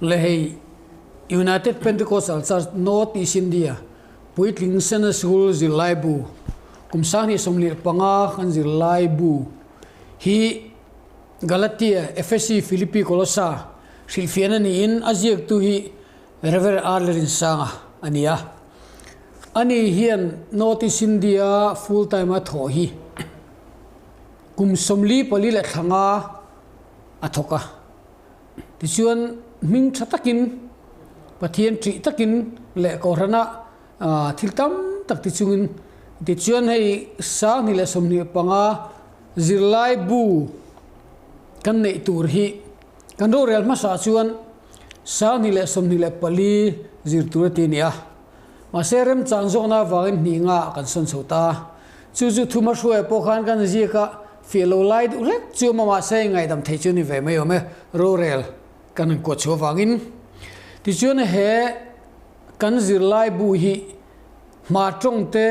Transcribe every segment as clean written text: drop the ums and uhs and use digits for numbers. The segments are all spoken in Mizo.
Le hei United Pentecostal Church North East India puitling Sunday School zirlaibu kum 2025 kan zirlaibu hi Galatia, Efesi, Philippi, Kolossa hrilhfiahna niin a ziaktu hi Rev. R. Lerinsanga a ni a. Ani hian North East India full time a thawh hi kum 44 leh thlanga a thawk a. Tichuan hming tha takin, Pathian ṭih takin leh Kohhrana thil tam tak ti chungin tichuan hei 2025 zirlai bu kan neih tur hi kan rorel hmasa chuan 2024 zir tur a ti a ni a. Mahse remchang zawkna avangin hnih nga kan sawn chho ta. Chu chu thuma hruaia pawh khan kan ziak a, fiah lo lai duh hlek chu awm a, mahse ngaihdam thei chu ni ve mai awm e, rorel kan han kuah chhuah avangin. Tichuan he kan zirlai bu hi hma tawng te,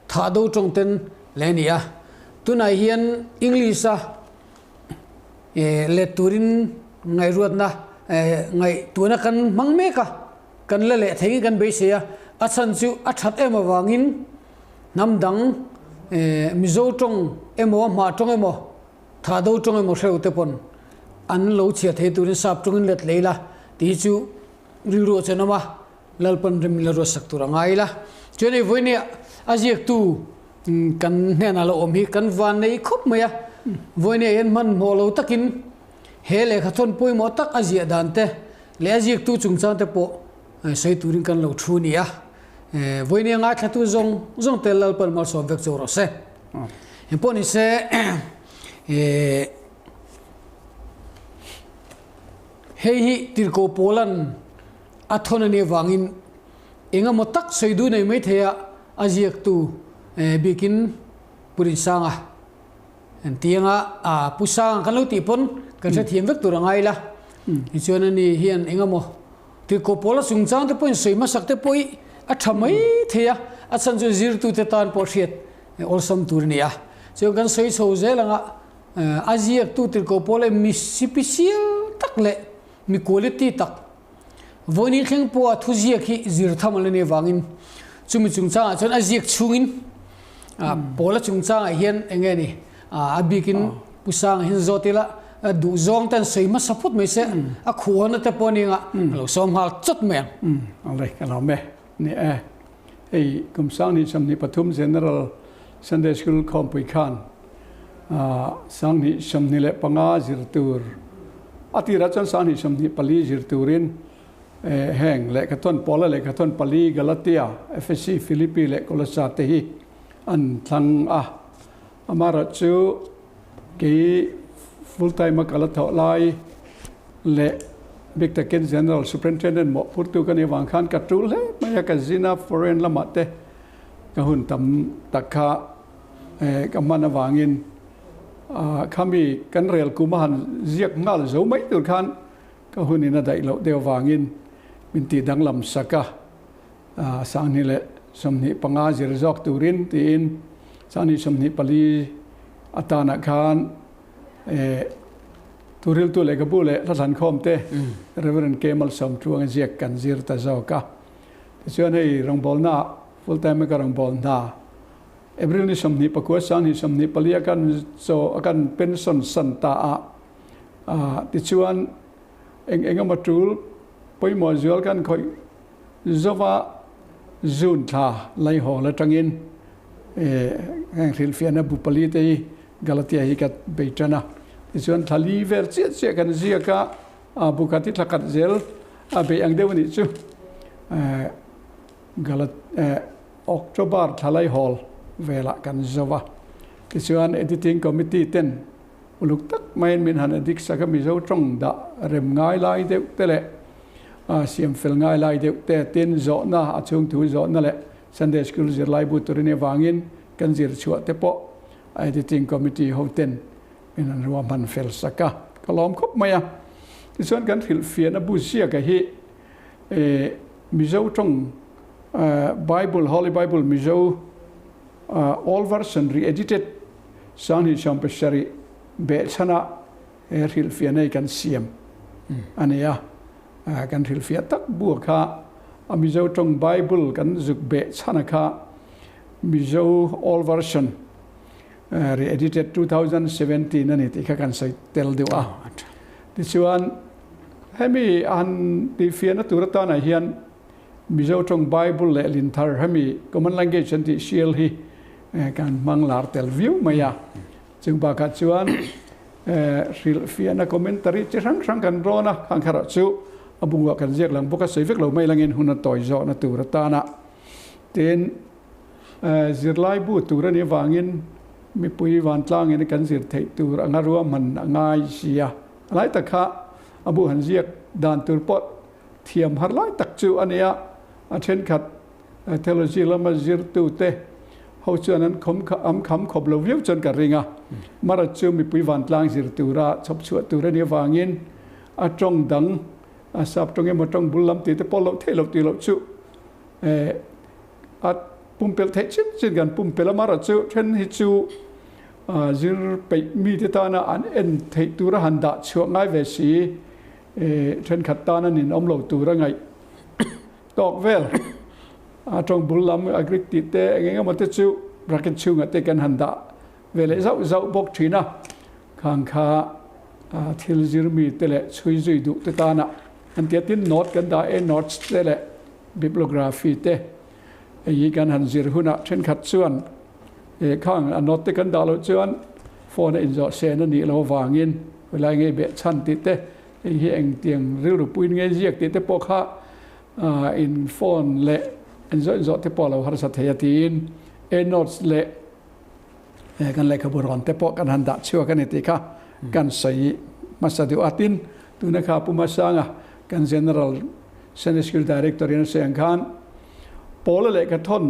thah do tawng ten leh a ni a. Tunah hian English a let turin ngaihruatna ngaihtuahna kan hmang mek a, kan la leh thei kan beisei a, a chhan chu a that em avangin hnam dang Mizo tawng emaw Hmah tawng emaw Thahdo tawng emaw hreu te pawn an lo chhiar thei turin sap tawngin let lei la tih hi chu rilru a chenawm a, Lalpan rem la ruatsak tur a ngai la. Chuan hei vawinia a ziaktu kan hnenah lo awm hi kan van nei khawp mai a, vawinia hian hmanhmawh lo takin he lehkha thawn pawimawh tak a ziah dan te leh a ziaktu chungchang te pawh sawi turin kan lo thu a ni a. Vawinia ngaithlatu zawng zawng te Lalpan malsawm vek chu rawh se. Engpawh ni se hei hi Tirhkoh Paula'n a thawn a nih avangin eng emaw tak sawi duh nei mai thei a, a ziaktu bikin Pu Rinsanga an ti anga Pu Sanga kan lo tih pawn kan hrethiam vek tur a ngai la. Tichuan ani hian eng emaw Tirhkoh Paula chungchang te pawhin sawi hmasak te pawh hi a tha mai thei a, a chhan chu zirtute tan pawh hriat awlsam tur a ni a. Chuan kan sawi chho zel anga a ziaktu Tirhkoh Paula hi mi sipisial tak leh mi quality tak Vawiin thleng pawha thuziak hi zir tham a la ni avangin chumi chungchangah chuan a ziak chhungin Paula chungchangah hian eng nge ni a bikin Pu Sanga hian zawt ila duh zawng te an sawi hmasa phawt mai se a khuhawna te pawh nia a lo sawm nghal chawt mai ang. Awle ka lo me ni e. Hei kum 2023 General Sunday School khawmpui khan 2025 zir tur a tirah chuan 2024 zir turin heng lehkhathawn Paula lehkhathawn pali Galatia, Efesi, Philippi leh Kolossa te hi an thlang a. Amaherawh chu kei full time a kal a thawh lai leh bik takin General Superintendent mawhphurtu ka nih avang khan ka tul hle mai a, ka zin a foreign lamah te ka hun tam tak kha ka hman avangin khami kan rel kum a han ziak nghal zo mai tur khan ka hun in a daih loh deuh avangin min tih danglam sak a, 2025 zir zawk turin tiin 2024 atanah khan Thuriltu lehkhabu leh hlathlankhawm te Rev. K. Malsawmtluanga ziak kan zir ta zawk a. Tichuan hei rawngbawlna full time a ka rawngbâwl hna. April ni 29 2024 a kan chaw a kan pension san ta a. Tichuan eng eng emaw tul pawimawh zual kan khawih zova June thla laihawl atangin heng hrilhfiahna bu pali te hi Galatia hi ka bei tan a. Tichuan thla li vel chiah chiah kan ziak a, bu khat hi thla khat zel a bei ang deuh a nih chu. Galat October thla laihawl velah kan zo a. Tichuan editing committee ten uluk tak maiin min han edit sak a, Mizo tawng dah rem ngai lai deuh te leh siam fel ngai lai deuh te tin zawhna a chhungthu zawhna leh Sunday School zirlaibu turin avangin kan zir chhuah te pawh Editing Committee ho ten min an ruahman fel sak a, ka lawm khawp mai a. Tichuan kan hrilhfiahna bu ziaka hi Mizo tawng Bible, Holy Bible Mizo Old Version Re-edited 2017 behchhana he hrilhfiahna hi kan siam a ni a. Kan hrilhfiah tak bu kha a Mizo tawng Bible kan zuk beh chhan a kha Mizo Old Version re-edited 2017 a ni tih kha kan sawi tel deuh a. Tichuan hemi a han tihfiahna tur atanah hian Mizo tawng Bible leh Linthar hemi Common Language an tih sial hi kan hmang lar tel viau mai a. Chung bakah chuan hrilhfiahna commentary chi hrang hrang kan rawn a, khang kharah chu a bungah kan ziak lang bawk a, sawi vek lo mai langin hun a tawi zawhna tur atana tin zirlai bu tur a nih avangin mipui vantlangin kan zir theih tur anga ruahman a ngai si a, a lai tak kha a bu han ziak dan tur pawh thiam har lai tak chu a ni a, a thenkhat Theology lama zirtute ho chuan an khawm an kham khawp lo viau chuan ka ring a. Mara chu mipui vantlang zir tura chhawp chhuah tur a nih avangin a tawng dang, a sap tawng emaw tawng bul lam tih te pawh loh theih loh tih loh chu a pumpelh theih chin chin kan pumpelh a. Mara chu then hi chu zir peih mite tana an en theih tura han dah chhuah ngai ve si, thenkhat tan an inawm lo tur a ngaih. Tawk vel a tawng bul lam a Greek tih te eng eng emaw te chu bracket chhungah te kan han dah ve leh zauh zauh bawk thin a, khang kha thil zir mi te leh chhui zui duh te tana an tia tin note kan dah e notes te leh bibliography te hei hi kan han zir hunah thenkhat chuan khang a note te kan dah loh chuan phone a inzawh sen a nih loh avangin helai ngei behchhan tih te Hei hi engtiang rilru puiin nge ziak tih te pawh kha in phone leh in zawh in zawh te pawh a lo harsa thei a tiin e notes leh kan lehkhabu rawn te pawh kan han dah chhuak a ni tih kha kan sawi hmasa duh a. Tin, tuna kha Pu Masanga kan General Sunday School Director in a sawi ang khan Pawla lehkhathawn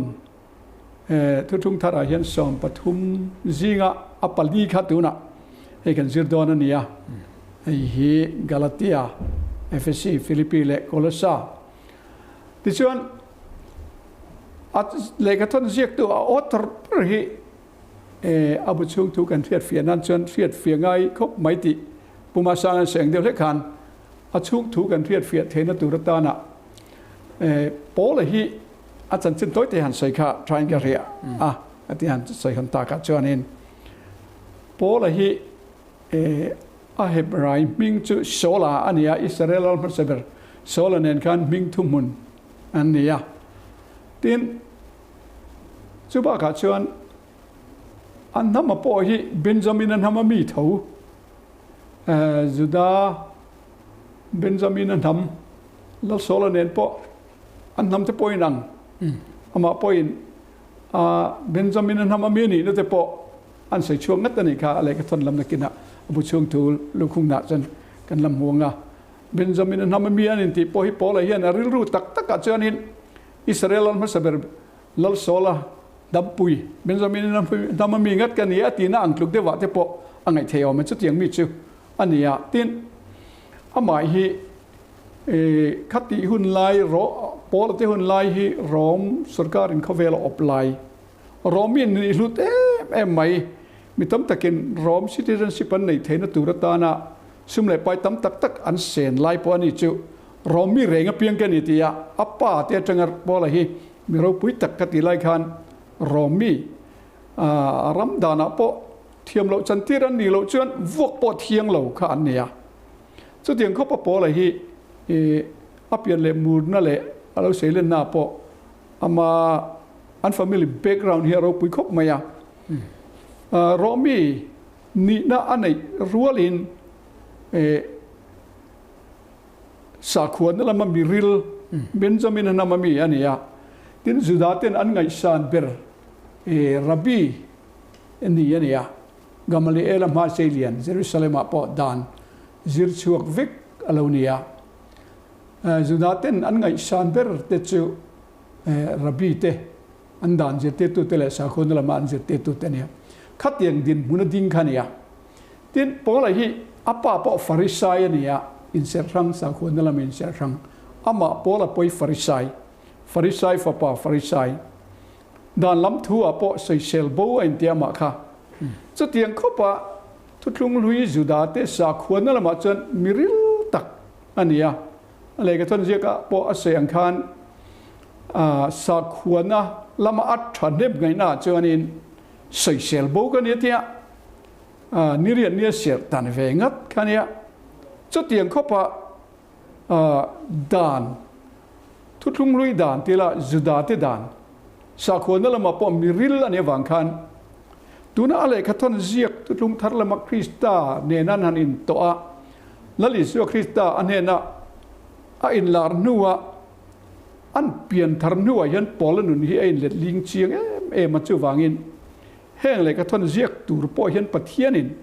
Thuthlung tharah hian 13 zinga a pali kha tunah hei kan zir dawn a ni a, hei hi Galatia, Efesi, Philippi leh Kolossa. Tichuan a lehkhathawn ziaktu a author ber hi a bu chhung thu kan hriatfiah nan chuan hriatfiah ngai khawp mai tih Pu Masanga seng deuh hlek khan a chhung thu kan hriatfiah theihna tur atana Paula hi a chanchin tawi te han sawi kha thain ka hria a a ti han sawi hawn takah chuanin Paula hi a Hebrai hming chu Saula a ni a, Israel ral hmasa ber Saula nen khan hming thuhmun an ni a. Tin, chu bakah chuan an hnama pawh hi Benjamin a hnama mi tho Juda Benjamin a hnam Lal Saula nen pawh an hnam te pawhin ang amah pawhin a Benjamin a hnam a mi nihna te pawh an sawi chhuak ngat a nih kha a lehkha thawn lam nakinah a bu chhung thu lukhungna chuan kan la hmu ang a Benjamin a hnam a mi an intih pawh hi Paula hian a rilru tak takah chuanin Israel lal hmasa ber Lal Saula dampui Benjamin a hnam a mi ngat ka ni a tihna ang tluk deuhah te pawh a ngaih theih awm e chutiang mi chu a ni a tin amah hi Khatih hun lai Paula te hun lai hi Rom sorkarin khawvel a awp lai. Romian nih hlut em em mai. Mi tam takin Rom citizenship an neih theihna tur atana sum leh pai tam tak tak an sen lai pawh a ni chu Rom mi reng apiang ka ni tih a a pa te atanga Paula hi mi ropui tak ka tih lai khan Rom mi a ram danah pawh thiam loh chantir an nih loh chuan vuak pawh thiang lo kha an ni a. Chutiang khawpa Paula hi a pian leh murna leh a lo seilenna pawh ama an family background hi a ropui khawp mai a. Rawhmi nihna a neih rualin sakhuana lama miril Benjamin a hnama mi a ni a. Tin, Juda ten an ngaihsan ber Rabbi ni a ni a. Gamaliel-a hma seilian Jerusalem-ah pawh dan zir chhuak vek a lo ni a. Juda ten an ngaihsan ber te chu Rabbi te, an dan zirtirtute leh sakhuana lama an zirtirtute a ni a. Khatiang dinhmun a ding kha a ni a. Tin, Paula hi a pa pawh Farisai a ni a, inserh hrang, sakhuana lama inserh hrang. Amah Paula pawh hi Farisai, Farisai fapa Farisai. Dan lam thu ah pawh sawisel bo a inti amah kha. Chutiang khawpa thuthlung hlui Juda te sakhuana lamah chuan miril tak a ni a. A lehkhathawn ziakah pawh a sawi ang khan sakhuana lama a thahnem ngaihnaah chuanin sawisel bo ka nia tia niriat nia serh tan ve ngat kha nia. Chutiang khawpa dan, thuthlung hlui dan tila Judate dan, sakhuana lamah pawh miril a nih avang khan tuna a lehkhathawn ziak thuthlung thar lama Krista nena an han intawh a, Lal Isua Krista a hnena a inlar hnuah an pian thar hnuah hian Paula nun hi a inlet ling chiang em em a, chuvangin heng lehkhathawn ziak tur pawh hian Pathianin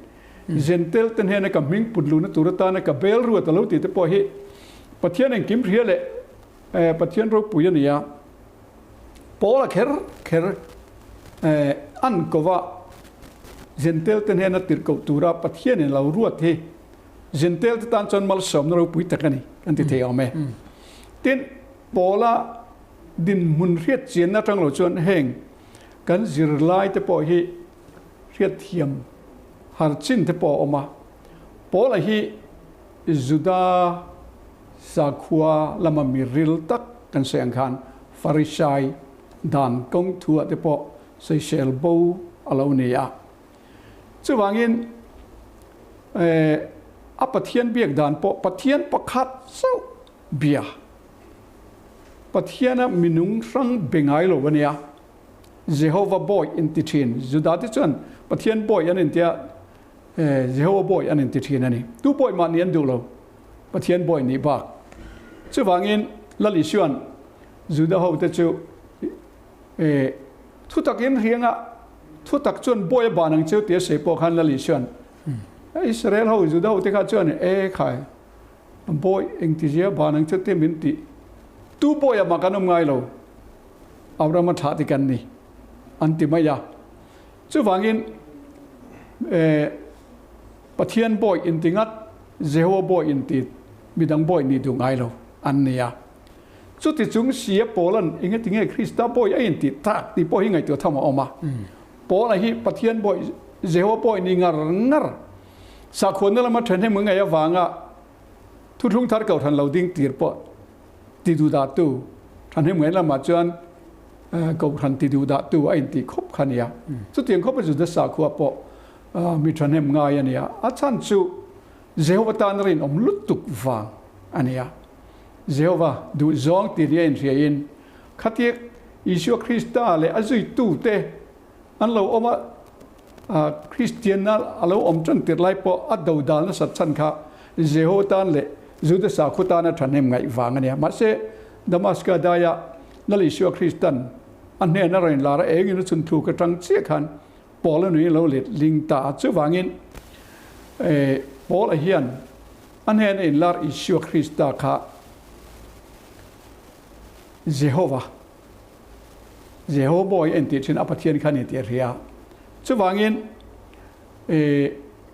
Jentail te hnena ka hming put luhna tur atana ka bel ruat a lo tih te pawh hi Pathian engkim hria leh Pathian ropui a ni a, Paula kher kher an kova Jentail te hnena tirhkoh tura Pathianin lo ruat hi Jentail te tan chuan malsawmna ropui tak a ni kan ti thei awm e. Tin, Paula dinhmun hriat chianna atang lo chuan heng kan zirlai te pawh hi hriatthiam har chin te pawh a awm a. Paula hi Juda sakhua lama mi ril tak kan sawi ang khan Farisai dan kawng thuah te pawh sawisel bo a lo ni a. Chuvangin a Pathian biak dan pawh Pathian pakhat chauh bia, Pathiana minung hrang be ngai lo a nia. Jehova bawi inti thin. Juda te chuan Pathian bawi an intia, Jehova bawi an inti thin a ni. Tu bawi mah nih an duh lo, Pathian bawi nih bak. Chuvangin Lal Isua'n Juda ho te chu Thutak in rianga thutak chuan bawi a ban ang cheu tia sawi pawh khan Lal Isua'n Israel ho, Juda ho te kha chuan e khai bawi engtizia ban ang cheu te min tih. Tu bawi ah mah kan awm ngai lo. Abrahama thlah te kan ni an ti mai a. Chuvangin Pathian bawi inti ngat, Jehovah bawi inti midang bawi nih duh ngai lo an ni a. Chuti chung sia Paula'n eng eti nge Krista bawi a intih tak tih pawh hi ngaihtuah tham a awm a. Paula hi Pathian bawi, Jehovah bawi ni ngar ngar sakhuana lama thahnem ngai avanga thuthlung thar kohhran lo ding tir pawh ti duh dah tu thahnem ngai lamah chuan kohhran ti duh dah tu a intih khawp kha a ni a. Chutiang khawpa Juda sakhua pawh mi thahnem ngai a ni a. A chhan chu Jehova tan rinawm lutuk vang a ni a. Jehova duhzawng ti nia inhriain khatia Isua Krista leh a zuitute an lo awm a, Kristianna a lo awm tan tir lai pawh a dodal nasat chhan kha Jehova tan leh Juda sakhaw tana thahnem ngaih vang a nia. Mahse, Damaska daia Lal Isua Kristan a hnena rawn inlar a engin a chhun thu ka tang chiah khan Paula nui a lo let ling ta a. Chuvangin, Paula hian a hnena inlar Isua Krista kha Jehova, Jehova bawi a intih thin a Pathian kha a ni tih a hria. Chuvangin,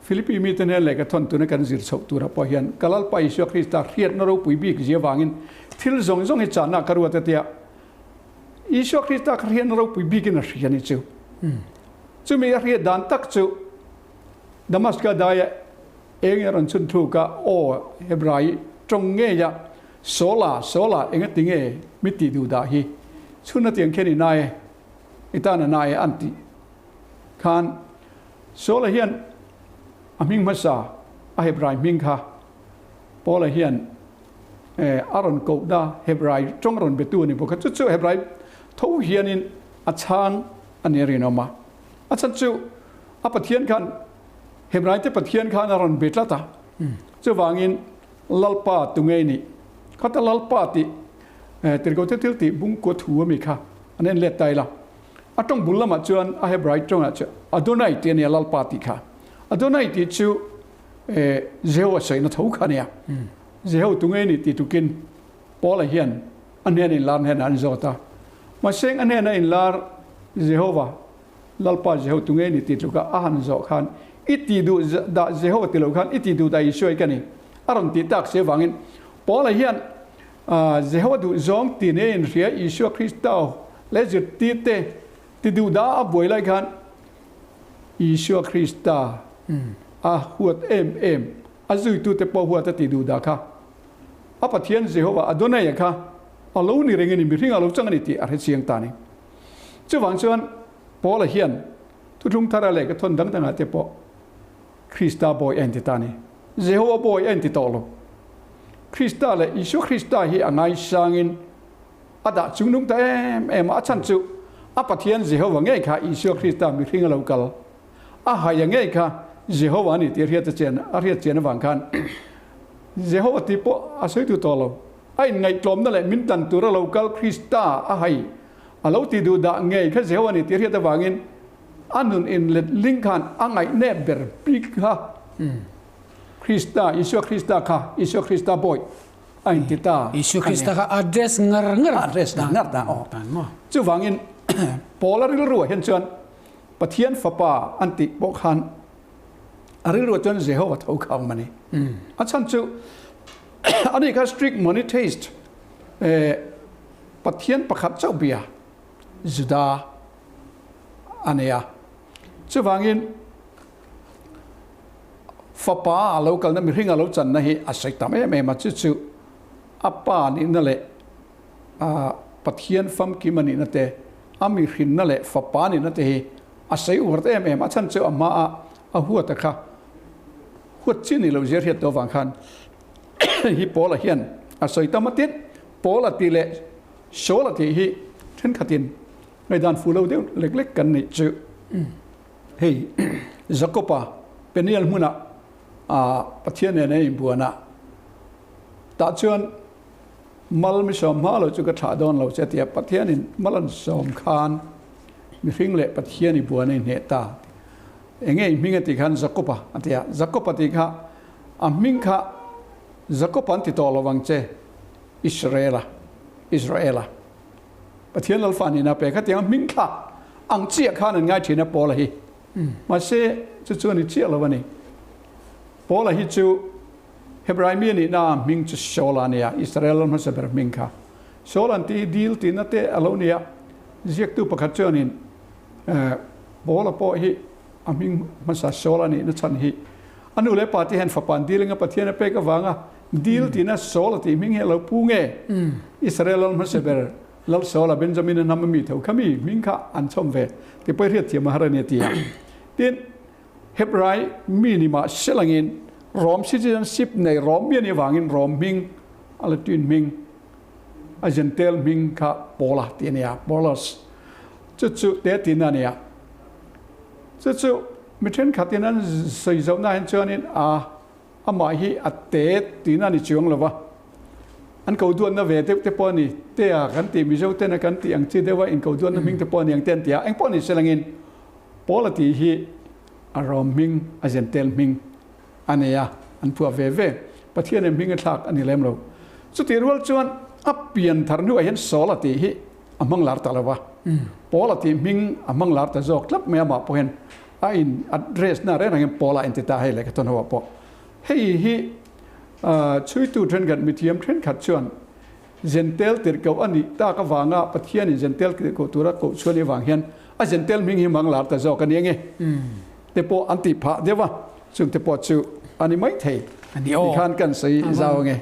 Philippi mite hnen lehkha thawn tuna kan zir chhoh turah pawh hian ka Lalpa Isua Krista hriatna ropui bik zia vangin thil zawng zawng hi channa ka ruat a tia. Isua Krista kha hriatna ropui bikin a hria a ni chu. Chumi a hriat dan tak chu Damaska daia eng a rawn chhun thluk a, Aw Hebrai tawng ngei a, Saula, Saula, enga ti nge mi tih duh dah hi? Chhun a tiang khian i nai e, i tan a nai e an tih khan Saula hian a hming hmasa a Hebrai hming kha Paula hian a rawn koh da Hebrai tawng rawn betu a ni bawk a, chu chu Hebrai tho hianin a chhang a ni a rinawm a. A chhan chu a Pathian khan Hebrai te Pathian khan a rawn be tlat a, chuvangin Lalpa tu ngei nih khata Lalpa tih Tirhkoh te thil tih bungkua thu ami kha an en let ta ila. A tawng bul lamah chuan a Hebrai tawngah chuan Adonai tih a nia Lalpa tih kha. Adonai tih chu Jeho a sawina tho kha a nia. Jeho tu ngei nih tih tukin Paula hian a hnena inlar hnenah an zawt a. Mahse a hnena inlar Jehova, Lalpa Jeho tu ngei nih tih tluka a han zawh khan i tih duh dah Jehova ti lo khan i tih duh dah Isua i ka ni a rawn tih tak si avangin Paula hian Jehova duh zawng ti nia inhria Isua Krista leh zirtirte ti duh dah a buai lai khan Isua Krista a huat em em a zuitute pawh huat a tih duh dah kha. A Pathian Jehova Adonai-a kha a lo ni reng a ni, mihring a lo chang a ni tih a hre chiang ta a ni. Chuvang chuan Paula hian Thuthlung Thara leh ka thawn dang dangah te pawh Krista bawi a inti ta a ni. Jehova bawi a inti tawh lo. Krista leh Isua Krista hi a ngaisangin a dah chungnung ta em em a, a chhan chu a Pathian Jehova ngei kha Isua Krista mihring a lo kal a haia ngei kha Jehova a ni tih a hriat chian a hriat chian avang khan Jehova tih pawh a sawi duh tawh lo. A inngaihtlawmna leh min tan tura lo kal Krista a hai a lo ti duh dah ngei kha Jehova a ni tih a hriat avangin a nun inlet ling khan a ngaihnep ber bik kha Krista, Isua Krista kha Isua Krista bawi a inti ta. Isua Krista kha address ngar ngar. Address ngar ngar ta aw. Chuvangin Paula rilruah hian chuan Pathian Fapa an tih pawh khan a rilruah chuan Jehova tho kha a awm a ni. A chhan chu ani kha strict monotheist Pathian pakhat chauh bia Juda a nei a. Chuvangin Fapa a lo kalna mihring a lo channa hi a sawi tam em em a, chu chu a pa nihna leh a Pathian famkim a nihna te, a mihrinna leh fapa nihna te hi a sawi uar ta em em. A chhan chu a hma a a huat a kha huat chi ni lo zia hriat tawh avang khan hi Paula hian a sawi tam a tin Paula tih leh Saula tih hi thenkhatin ngaihdan fu lo deuh lek lek kan neih chu. Hei Jakopa Peniel hmunah Pathian nen a inbuan a, tah chuan mal mi sawm hma lo chu ka thlah dawn lo che tia Pathianin mal an sawm khan mihring leh Pathian i buan a inhneh ta. Enge i hming a tih khan Jakopa a ti a, Jakopa tih kha a hming kha Jakopa an ti tawh lo vang che Israela, Israela. Pathian Lalfa nihna pe kha tiang hming thlak ang chiah khan an ngai thin a Paula hi. Mahse chu chu a ni chiah lo a ni. Paula hi chu Hebrai mi a nihna a hming chu Saul a nia, Israel lal hmasa ber hming kha. Saul an tih hi dil tihna te a lo nia. Ziaktu pakhat chuanin Paula pawh hi a hming hmasa Saul a nihna chhan hi a nu leh pa te hian fapa an dil anga Pathian a pek avanga Dil tina Saul a tih hming hi a lo pu nge? Israel lal hmasa ber Lal Saul a Benjamin a hnam a mi tho kha mi hming kha an chhawm ve ti pawh i hriat thiam a har a ni a ti a. Tin, Hebrai mi ni mah selangin Rom citizenship nei Rom mi a nih avangin Rom hming a Latin hming a Gentile hming kha Paula tih a ni a, Paulus. Chu chu te tina a ni a. Chu chu mi thenkhatin an sawi zohna ah hian chuanin a Amah hi a te tihna a ni chuang lo va, an ko duatna ve deuh te pawh a ni, Tea kan tih Mizo tena kan tih ang chi deuha inko duatna hming te pawh a ni ang te an ti a, eng pawh ni selangin Paula tih hi a Rom hming, a Gentile hming a nei a, an phuah ve ve. Pathianin hming a thlak a ni lem lo. Chutih rual chuan a pian thar hnuah hian Saula tih hi a hmang lar ta lo va, Paula tih hming a hmang lar ta zawk tlat mai amah pawh hian A in address na reng rengin Paula in ti ta hei lehkha tawn ho ah pawh hei hi chhuitu thenkhat mithiam thenkhat chuan Zentel tirhkoh a nih tak avanga Pathianin Zentel tirhkoh tura koh chhuah nih avang hian a Zentel hming hi hmang lar ta zawk a ni ange te pawh an tih phah deuh a, chung te pawh chu a ni mai thei Ani aw. Tikhan kan sawi zau ange.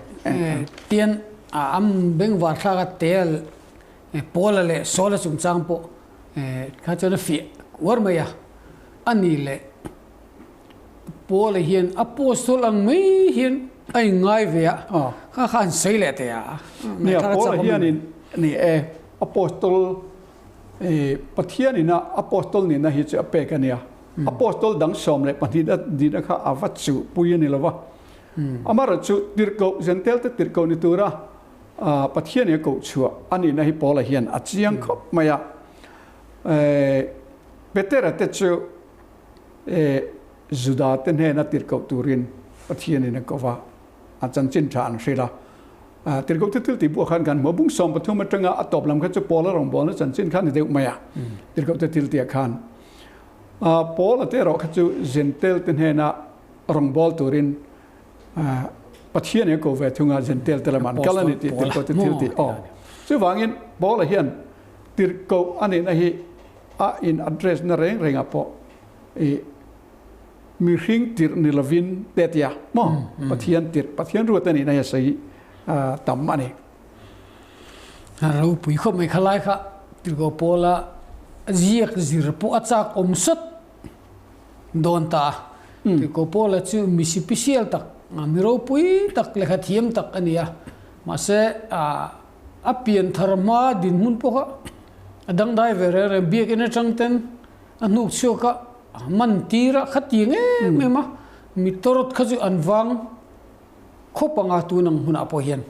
Tian am bengvar thlak a tel Paula leh Saula chungchang pawh kha chuan a fiah uar mai a, a ni leh Paula hian Apostle ang mai hian a inngai ve a, kha kha an sawi leh teh a. Nia, Paula hianin ni e, Apostle Pathianina Apostle nihna hi chu a pek a nia. Apostle dang 12 a dihna kha a va chuhpui a ni lo va. Amaherawhchu tirhkoh, Gentile te tirhkoh ni tura Pathian in a koh chhuah a nihna hi Paula hian a chiang khawp mai a. Petera te chu Juda te hnena tirhkoh turin Pathian in a ko va, a chanchin tha an hrilh a. Tirhkoh te thil tih buah khan kan hmu a, bung 13 atanga a tawp lam kha chu Paula rawngbawlna chanchin kha a ni deuh mai a, tirhkoh te thil tihah khan. Paula te erawh kha chu Gentile te hnena rawngbâwl turin Pathian in a ko ve thung a, Gentile te lamah an kal a ni tih tirhkoh te thil tih aw. Chuvangin Paula hian tirhkoh a nihna hi a in address na reng rengah pawh i mihring tirh ni lovin te a ti a maw? Pathian tirh, Pathian ruat a nihna hi a sawi tam a ni. Ropui khawp mai kha lai kha Tirhkoh Paula ziak zir pawh a chak awm sawt dawn ta a. Tirhkoh Paula chu mi sipisial tak, mi ropui tak, lehkha thiam tak a ni a. Mahse a pian thar hma dinhmun pawh kha a dangdai ve reng reng. Biakinn atang ten a hnuk chhuak a, man tir a, khatiang em em a, mi tawrawt kha chu an vang khawp anga tun ang hunah pawh hian.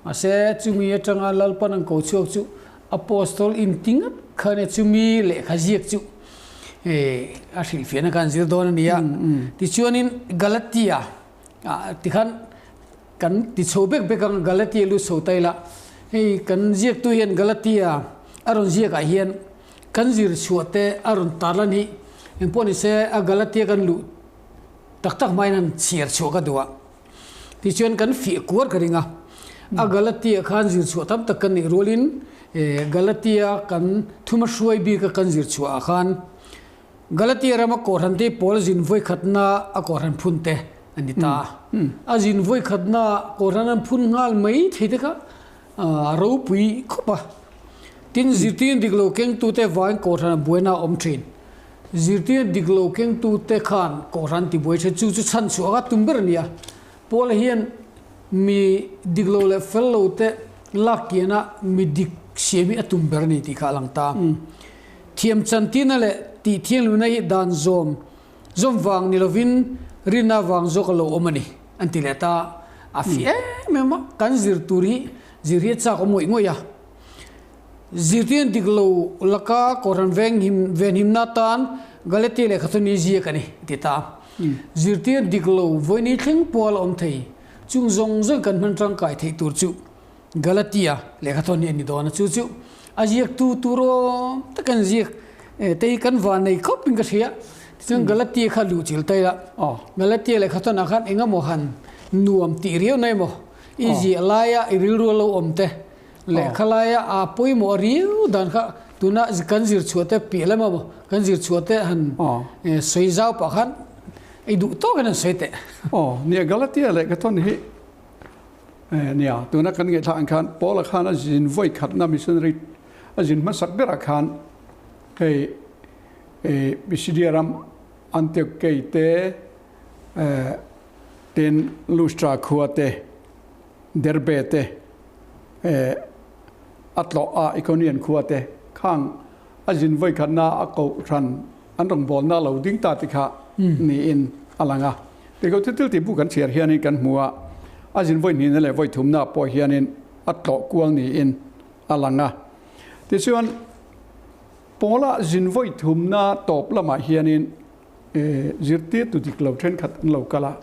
Mahse, chumi atanga Lalpan an ko chhuak chu Apostol inti ngat kha ania, chumi lehkha ziak chu a hrilhfiahna kha an zir dawn a ni a. Tichuanin Galatia tikhan kan ti chho bek bek ang, Galatia lu chho ta ila, hei kan ziaktu hian Galatia a rawn ziakah hian kan zir chhuah te a rawn tarlan hi engpawh nise a Galatia kan luh tak tak hmain han chhiar chhuah ka duh a, tichuan kan fiah kuar ka ring a, a Galatia khan zir chhuah tam tak kan neih rualin Galatia kan thuma hruai bika kan zir chhuah ah khan Galatia rama Kohhran te pawl zin vawi khatna a Kohhran phun te a ni ta a, a zin vawi khatna Kohhran an phun nghal mai thei te kha a ropui khawp a, tin zirtir dik lo kengtute vangin Kohhran a buaina a awm thin. Zirtir dik lo kengtute khan Kohhran tibuai thin chu chu chhan chhuah kha tum ber a ni a. Paula hian mi dik lo leh fel lo te lak kiana mi dik siam hi a tum ber a ni tih kha a lang ta. Thiam chantina leh tih thianghlimna hi dan zawm zawm vang ni lovin rinna vang zawk a lo awm a ni an ti leh ta. A fi em em a, kan zir tur hi zir hi a chak awm ngawih ngawih a. Zirtir dik lo laka Kohhran venghim venhimna atan Galatia lehkha chu ni ziak a ni, a ti ta. Zirtir dik lo vawini thleng pual a awm thei. Chung zawng zawng kan hman tangkai theih tur chu Galatia lehkha thawn hi a ni dawn a, chu chu a ziaktu tur awm tak an ziak te hi kan van nei khawp in ka hria. Tichuan Galatia kha luh chilh ta ila, Galatia lehkha thawnah khan eng emaw han nuam tih riau na emaw i ziah laia i rilru a lo awm te Lehkha laia a pawimawh riau dan kha tuna kan zir chhuah te piah lam emaw kan zir chhuah te han sawi zau pah khan i duh tawkin an sawi teh. Aw, nia Galatia lehkha thawn hi nia tuna kan ngaihthlak ang khan Paula khan a zin vawi khatna missionary a zin hmasak berah khan hei Pisidia ram Antiochei te tin Lustra khua te Derbe te, a tlawh a Ikonian khua te khang a zin vawikhatna a kohhran an rawngbawlna lo ding ta ti kha niin a lang a. Tikho thil thil tih bu kan chhiar hianin kan hmu a, a zin vawihnihna leh vawithumna pawh hianin a tlawh kual niin a lang a. Tichuan, Paula zin vawithumna tawp lamah hianin zirtirtu dik lo thenkhat an lo kal a,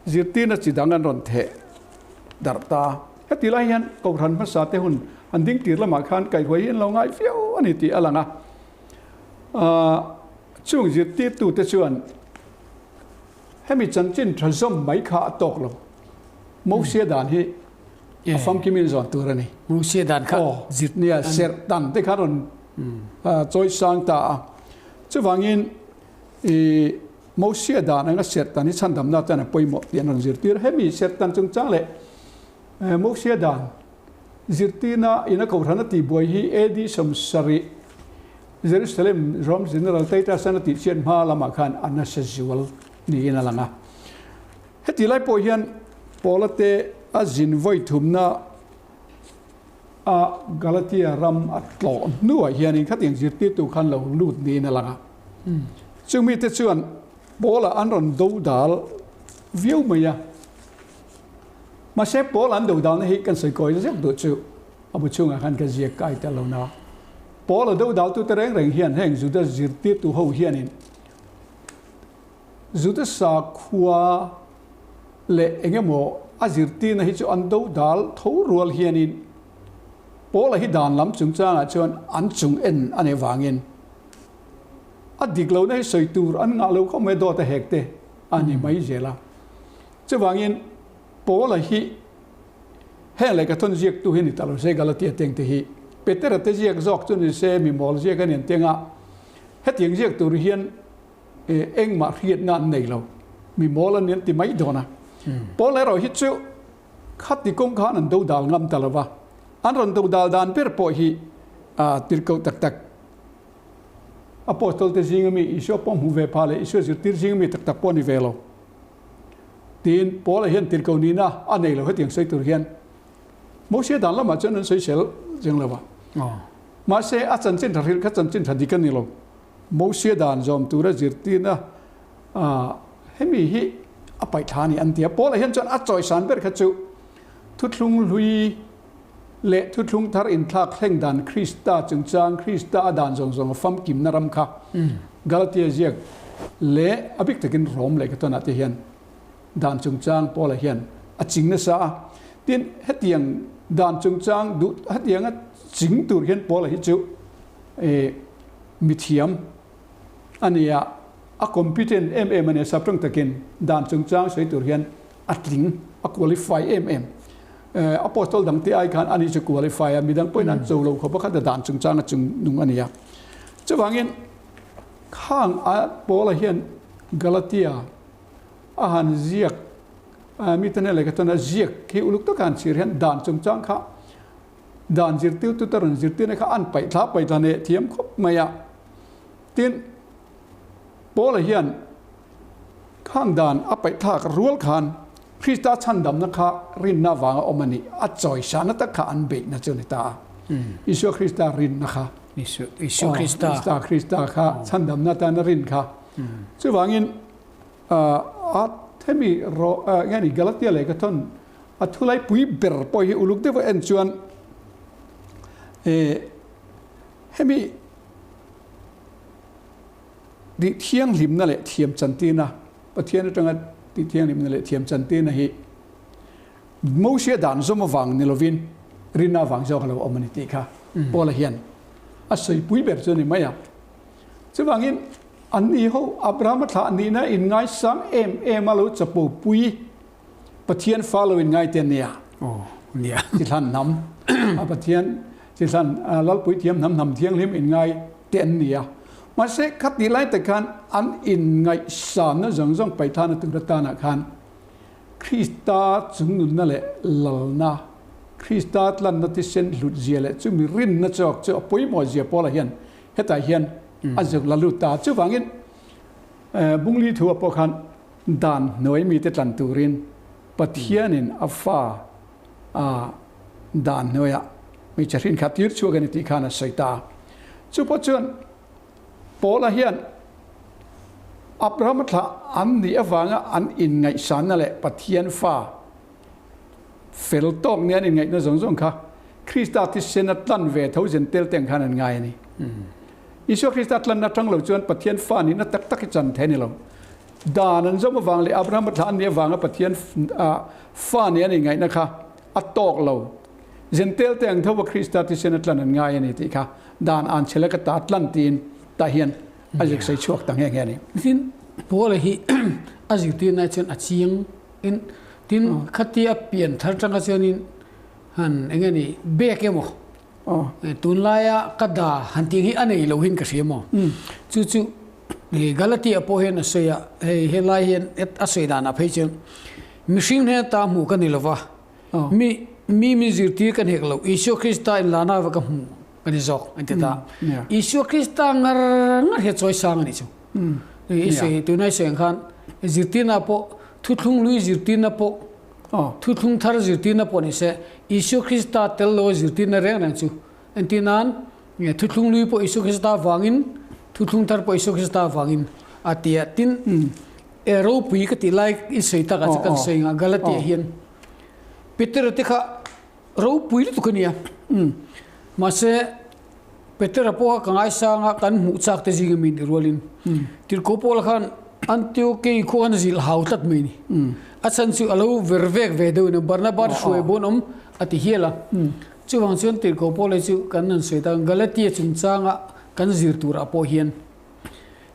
Zirtirna chi dang an rawn theh darh ta. Heti lai hian Kohhran hmasa te hun an ding tir lamah khan kaihhuai hi an lo ngai viau a ni tih a lang a. Chung zirtirtute chuan hemi chanchin tha zawm mai kha a tawk lo. Mosia dan hi a famkimin zawn tur a ni. Mosia dan kha zir. Nia, serh dan te kha rawn chawi sang ta a. Chuvangin i Mosia dan anga serhtan hi chhandamna chuan a pawimawh tih an rawn zirtir. Hemi serhtan chungchang leh Mosia dan zirtirna ina kohhran a tihbuai hi AD 70 Jerusalem Rome General Titus an a tihchhiat hma lamah khan a nasa zual niin a lang a. Heti lai pawh hian Paula te a zin vawi thumna a Galatia ram a tlawh hnuah hianin khatiang zirtirtu khan lo lut niin a lang a. Chung mite chuan Paula an rawn do dal viau mai a. Mahse Paula an do dalna hi kan sawi kawi zeuh duh chu a bu chhungah khan ka ziak kai tel lo na. Paula do daltute reng reng hian heng Juda zirtirtu ho hianin Juda sakhua leh eng emaw a zirtirna hi chu an do dal tho rual hianin Paula hi dan lam chungchangah chuan an chung en a nih vangin a dik lohna hi sawi tur an ngah lo khawp mai dawt a hek te a ni mai zel a. Chuvangin Paula hi heng lehkha thawn ziaktu hi ni ta lo se Galatia tengte hi Petera te ziak zawk chu ni se mi mawl ziak a ni an teng a, hetiang ziak tur hian engmah hriatna an nei lo, mi mawl an ni an ti mai dawn a. Paula erawh hi chu. Khati kawng khan an dodal ngam ta lo va, an rawn dodal dan ber pawh hi tirhkoh tak tak Apostol te zinga mi Isua pawh hmu ve pha leh Isua zirtir zinga mi tak tak pawh a ni ve lo. Tiin Paula hian tirhkoh nihna a nei lo hetiang sawi tur hian Mosia dan lamah chuan an sawisel zeng lo va. Mahse a chanchin tha hrilh kha chanchin tha dik a ni lo. Mosia dan zawm tura zirtirna hemi hi a paih thla a ni an ti a. Paula hian chuan a chawisan ber kha chu thuthlung hlui leh thuthlung thar inthlak thleng dan Krista chungchang, Krista a dan zawng zawng a famkimna ram kha Galatia ziak leh a bik takin Rom lehkha tawnah te hian dan chungchang Paula hian a ching nasa a. Tin, hetiang dan chungchang duh hetianga ching tur hian Paula hi chu mithiam a ni a, a competent em em a ni a, saptawng takin dan chungchang sawi tur hian a tling, a qualify em em. Apostol dang te ai khan ani chu qualify a, midang pawhin an cho lo khawp a, kha dan chungchang a chung nung a ni a. Chuvangin khang a Paula hian Galatia a han ziak mite nen lehkha chuan a ziak hi uluk taka han chhir hian dan chungchang kha dan zirtirtu te rawn zirtirna kha an paih thla paih thla neh thiam khawp mai a. Tin, Paula hian Khang dan a paihthlak rual khan Krista chhandamna kha rinna avanga awm a nih, a chawisana tak kha an beihna chu a ni ta a. Isua Krista rinna kha. Isua Krista. Isua Krista kha chhandamna atana rin kha. Chuvangin a hemi nge ni Galatia lehkha thawn a thulai pui ber pawh hi uluk deuha en chuan hemi Tih thianghlimna leh thiam chantirna, Pathian atanga tih thianghlimna leh thiam chantirna hi Mosia dan zawm avang ni lovin rinna avang zawk a lo awm a ni tih kha Paula hian a sawipui ber chu a ni mai a. Chuvangin anni ho Abrahama thlah nihna inngaisang em em a lo chapo pui Pathian fa lo inngai te nia. Aw nia. Chithlan hnam a Pathian chithlan Lalpui thiam hnam hnam thianghlim inngai te an ni a. Mahse khatih lai te khan an inngaihsanna zawng zawng paihthana tur atanah khan Krista chungnunna leh lalna, Krista tlanna thisen hlut zia leh chumi rinna chawk chu a pawimawh zia pawlah hian hetah hian a zuk la lut ta. Chuvangin Bungli thu ah pawh khan Dan hnuai mite tlan turin Pathianin a fa a dan hnuaiah hmeichhe hrin kha tir chhuak a ni tih khan a sawi ta a. Chu pawh chuan Paula hian Abrahama thlah an nih avanga an inngaihsanna leh Pathian fa fel tawk nia an inngaihna zawng zawng kha Krista thisen a tlan ve tho zen tel te ang khan an ngai a ni. Isua Krista tlanna atang lo chuan Pathian fa nihna tak tak hi chan thei a ni lo. Dan an zawm avang leh Abrahama thlah an nih avanga Pathian fa nih an inngaihna kha a tawk lo. Zentel te ang tho a Krista thisen a tlan an ngai a ni tih kha dan an chhel a ka ta tlan tiin tah hian a zik sawi chhuak ta nghe nghe a ni. Tin, Paula hi a zirtirna chuan a chiang in tin khatia pian thar tanga chuanin han eng nge ni bek emaw Tunlaia ka da han tih hi a nei lo hin ka hria maw? Chu chu Galatia pawh hian a sawi a, hei helai hian a sawi danah phei chuan mihring hnena ta hmuh ka ni lo va, mi mi min zirtir ka hnek lo, Isua Krista inlana va ka hmu ka ni zawk an ti ta. Isua Krista ngar ngar hi a chawi sang a nih chu. I sawi tunai sawi ang khan zirtirna pawh thuthlung lui zirtirna pawh Thuthlung thar zirtirna pawh ni se, Isua Krista tel lo a zirtirna reng reng chu. Entir nan, thuthlung lui pawh Isua Krista avangin, thuthlung thar pawh Isua Krista avangin a ti a. Tin, e ropui ka tih lai i sawi takah chu kan sawi ngah Galatia hian Petera te kha ropui lutuk a nia. Mahse, Petera pawh kha ka ngaisang a, kan hmuh chak te zinga mi nih rualin Tirhkoh Paula khan Antiokei khua khan a zilh hau tlat mai a ni. A chhan chu a lo ver vek ve deuhin a, Barnabas hruai bawn awm a ti hial a. Chuvang chuan Tirhkoh Paula chu kan han sawi tak, Galatia chungchanga kan zir turah pawh hian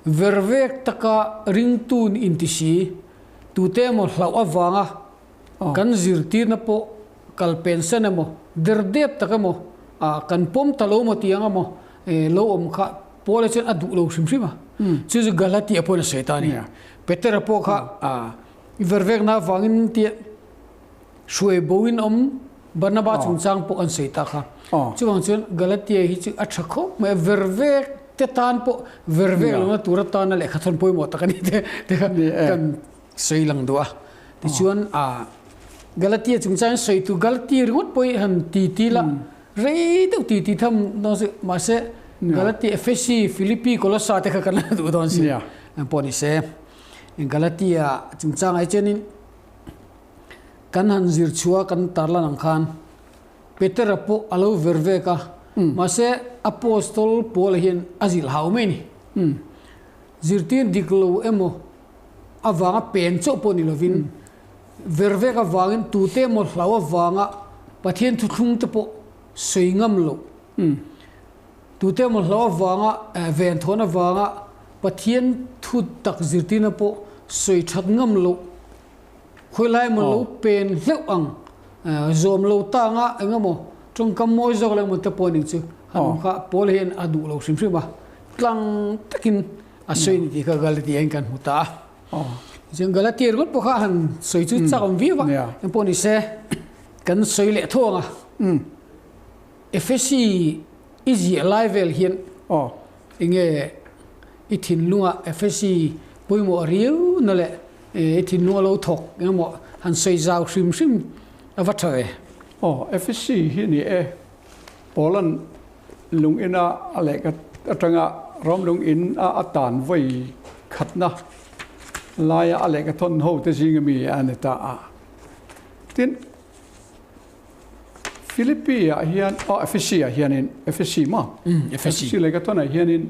ver vek taka ringtun inti si, tute emaw hlauh avanga Kan zirtirna pawh kal pensan emaw, derdep tak emaw, kan pawm ta lo emaw tih ang emaw lo awm kha Paula chuan a duh lo hrim hrim a. Chu chu Galatia pawhin a sawi ta a ni. Petera pawh kha i vervekna avangin tia Hruai bo in awm Barnaba chungchang pawh an sawi ta kha. Chuvang chuan Galatia hi chu a tha khawp mai a, vervek te tan pawh vervek lohna tur atana lehkha thawn pawimawh tak a ni te te kha kan sawi lang duh a. Tichuan a Galatia chungchang sawi tu Galatia ringawt pawh hi han ti ti la rei deuh ti ti tham dawn si mahse Galatia Ephesi Philippi Colossa te kha kan la duh dawn si pawh ni se Galatia chungchangah hi chuanin Kan han zir chhuah kan tarlan ang khan Petera pawh a lo ver vek a, mahse Apostol Paula hian a zilh hau mai a ni. Zirtir dik lo emaw avanga pen chauh pawh ni lovin ver vek avangin tute emaw hlau avanga Pathian thuthlung te pawh sawi ngam loh, tute emaw hlau avanga venthawn avanga Pathian thu tak zirtirna pawh sawi that ngam loh. Khawilai emaw lo pen hleuh ang, zawm lo ta anga eng emaw tawngkam mawi zawk leh emaw te pawh ning chu han awm kha Paul hian a duh lo hrim hrim a, tlang takin a sawi ni tih kha Galatia in kan hmu ta a. Tichuan Galatia ringawt pawh kha han sawi chu chak awm viau a, eng pawh ni se kan sawi leh tho ang a. Ephesi i ziah lai vel hian enge i thinlunga Ephesi pawimawh riau na leh i thinlung a lo thawk engemaw han sawi zau hrim hrim a va tha ve. Aw, Ephesi hi ni e, Poland lung ina a lehkha atanga Rom lung in a a tan vawi khatna laia a lehkha thawn ho te zinga mi a ni ta a. Tin, Philippi ah hian, aw Ephesi ah hianin, Ephesi maw? Ephesi. Ephesi lehkha thawnah hianin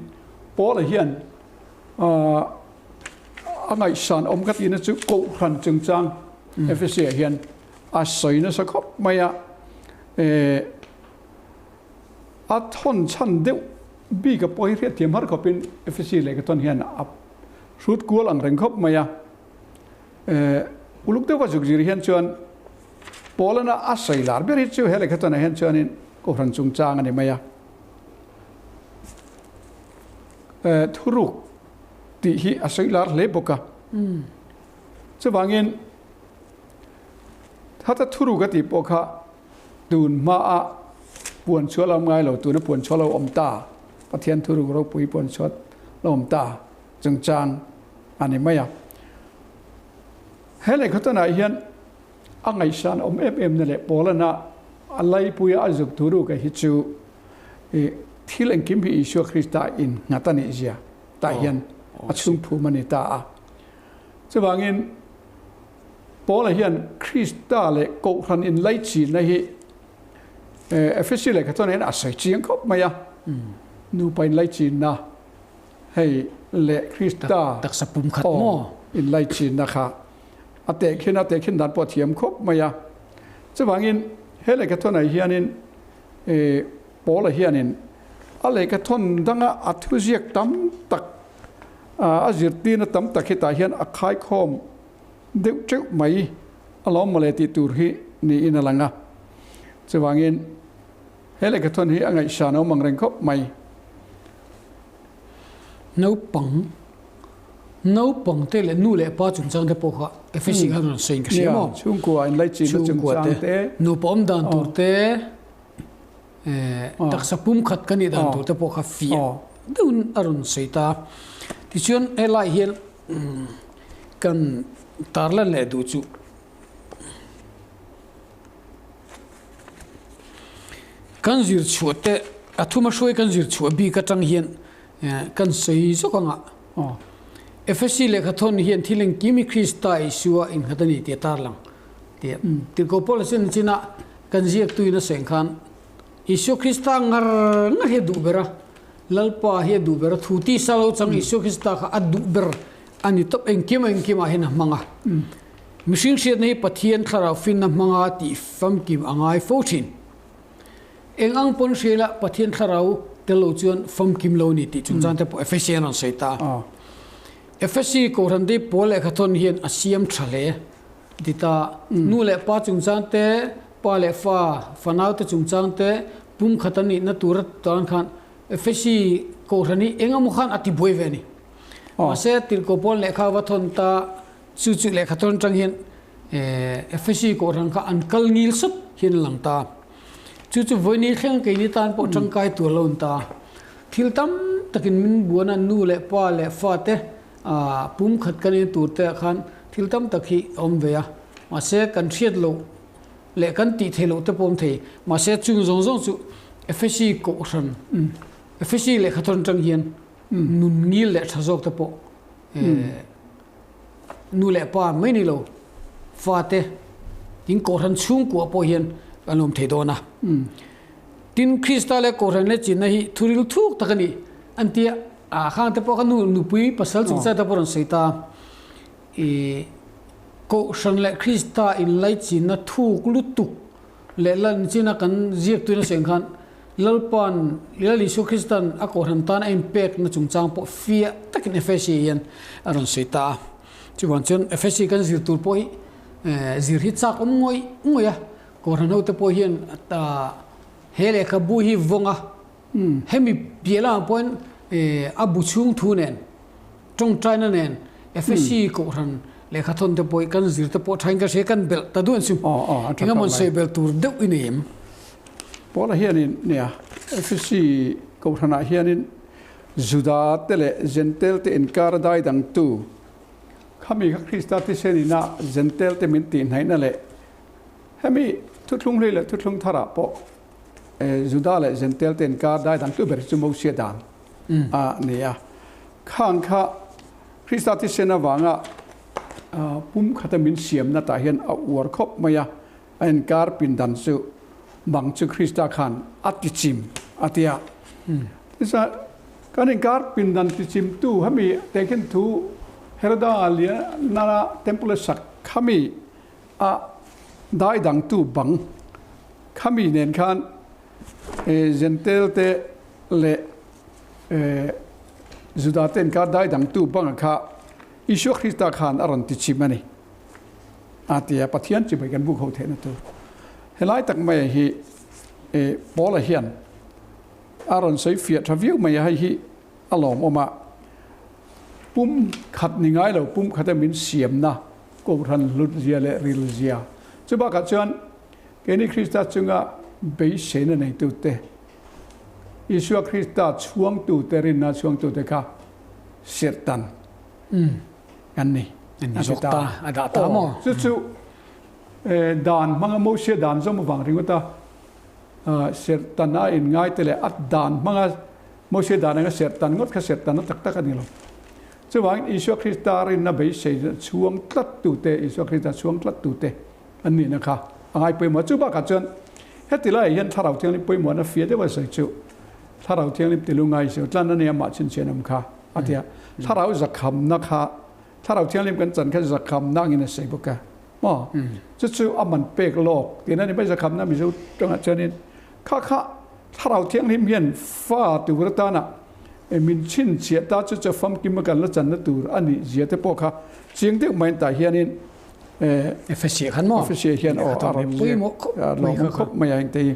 Paula hian a ngaihsan awm ka tihna chu Kohhran chungchang Ephesi ah hian a sawi nasa khawp mai a, a thawn chhan deuh bik a pawh hi hriatthiam har khawpin Ephesi lehkha thawn hian a hrut kual ang reng khawp mai a, uluk deuha zuk zir hian chuan Paulana a sawi lar ber hi chu he lehkha chuanah hian chuanin Kohhran chungchang a ni mai a. Thuruk tih hi a sawi lar hle bawk a. Chuvangin hata thuruk a tih pawh kha tun hmaa puan chhuah lo awm ngai lo, tuna puan chhuah lo awm ta, Pathian thuruk ropui puan chhuah lo awm ta chungchang a ni mai a. He lehkhatanah hian a ngaihsan awm em em na leh Paulana a laipuia a zuk thu ruka hi chu thil engkim hi Isua Krista in nghat a nih zia tah hian a chhungphum a ni ta a. Chuvangin Paula hian Krista leh Kohhran in laichinna hi Ephesi lehkhatanah hian a sawi chiang khawp mai a, nupa in laichinna Hei leh Krista taksa pum khat maw? Inlaichinna kha a tehkhin a, tehkhin dan pawh a thiam khawp mai a. Chuvangin he lehkhathawnah hianin Paula hianin a lehkhathawn danga a thuziak tam tak, a zirtirna tam tak hi tah hian a khaikhawm deuh teuh mai alawm mawle tih tur hi niin a lang a. Chuvangin he lehkhathawn hi a ngaihsan awm ang reng khawp mai. Naupang, naupang te leh nu leh pa chungchang te pawh kha Ephesi khan rawn sawi in ka hria maw? Chhungkua inlaichinna chungchang te. Nupa awm dan tur te, taksa pumkhat ka nih dan tur te pawh kha fiah deuhin a rawn sawi ta. Tichuan helai hian kan tarlan leh duh chu Kan zir chhuah te, a thuma hruai kan zir chhuah bik atang hian kan sawi zawk anga Ephesi lehkha thawn hian thil engkim hi Krista Isua innghat a ni tih a tarlang tih Tirhkoh Paula chuan nichinah kan ziaktuin a sawi ang khan Isua Krista ngar ngar hi a duh ber a, Lalpa hi a duh ber a, thu tisa lo chang Isua Krista kha a duh ber a ni tawp, engkim engkimah hian a hmang a. Mihring hriatna hi Pathian thlarau finna hmanga tih famkim a ngai fo thin. Eng ang pawn hria ila Pathian thlarau tel lo chuan famkim lo ni tih chungchang te pawh Ephesian rawn sawi ta a. Ephesi Kohhran te pawl lehkha thawn hian a siam tha hle ti ta. Nu leh pa chungchang te, pa leh fa, fanau te chungchang te pumkhat a nihna tur a tan khan Ephesi Kohhran hi eng emaw khan a ti buai ve a ni. Mahse Tirhkoh Paul lehkha va thawn ta. Chu chu lehkha tawn atang hian Efesi Kohhran kha an kal ngil sawt hian a lang ta. Chu chu vawiini thleng keini tan pawh tangkai tur a lo ni ta. Thil tam takin min buan a, nu leh pa leh fate pum khat kan en tur te ah khan thil tam tak hi a awm ve a. Mahse kan hriat loh leh kan tih theih loh te pawh a awm thei. Mahse chung zawng zawng chu Efesi Kohhran, Efesi lehkhathawn atang hian nun ngil leh tha zawk te pawh Nu leh pa mai ni lo, fate tin Kohhran chhungkua pawh hian kan awm thei dawn a. Tin, Krista leh Kohhran leh chinna hi thuril thuk tak a ni an ti a, a khangte pawh kha nu nupui pasal chungchang te pawh rawn sawi ta. I Kohhran leh Krista inlaichinna thuk lutuk leh lanchina kan ziaktuin a sawi ang khan Lalpa'n Lal Isua Krista'n a Kohhran tan a inpekna chungchang pawh fiah takin Efesi hian a rawn sawi ta a. Chuvang chuan Efesi kan zir tur pawh hi zir hi chak awm ngawih ngawih a, Kohhran hote pawh hian he lehkhabu hi vawng a, hemi piah lamah pawhin a bu chhung thu nen, tawngtaina nen Efesi Kohhran lehkhathawn te pawh kan zir te pawh thain ka hria kan belh ta duh an chu. Engemaw sawi belh tur deuh i nei em? Paula hianin nia Efesi Kohhranah hianin Juda te leh Jentail te inkar a dai dangtu khami kha Krista thisen ina Jentail te min tihhnaihna leh hemi thuthlung hlui leh thuthlung tharah pawh Juda leh Jentail te inkar dai dangtu ber hi chu Mosia dan a ni a. Khang kha Krista thisen avanga pum khata min siamna tah hian a uar khawp mai a, a inkar pindan chu bang chu Krista khan a tichim a ti a. Tichuan kan inkar pindan tichimtu hemi tehkhin thu Heroda Lianana temple a sak khami a dai dangtu bang khami nen khan Jentail te leh Juda te inkar dai dangtu banga kha Isua Krista khan a rawn tichim a ni a ti a, Pathian chibai kan buk ho theihna tur. Helai tak mai hi Paula hian a rawn sawi fiah tha viau mai a, hei hi a lawmawm a, pum khat ni ngai lo, pum khata min siamna Kohhran hlut zia leh ril zia. Chubakah chuan keini Krista chunga beiseina neitute, Isua Krista chhuangtute, rinna chhuangtute kha serhtan an ni. An ni zawk ta, a dah ta maw? Chu chu dan hmanga Mosia dan zawm avang ringawta serhtan a inngaite leh a dan hmanga Mosia dan anga serhtan ngawt kha serhtanna tak tak a ni lo. Chuvangin Isua Krista rinna beisei chhuang tlattute, Isua Krista chhuang tlattute an nihna kha a ngai pawimawh a. Chu bakah chuan heti laiah hian Thlarau Thianghlim pawimawhna fia deuh a sawi chu Thlarau Thianghlim ti lungai sio tlan a nia mah chhinchhian awm kha a ti a. Thlarau zakhamna kha Thlarau Thianghlim kan chan kha zakhamna angin a sawi bawk a maw? Chu chu a man pek lawk tihna a ni mai zakhamna Mizo tawngah chuanin kha kha Thlarau Thianghlim hian fa tur atana min chhinchhiah ta chu chu famkim a kan la channa tur a nih zia te pawh kha chiang deuh mai tah hianin Efesia khan maw? Efesia hian aw a rawn ziak lawm khawp mai a heng te hi.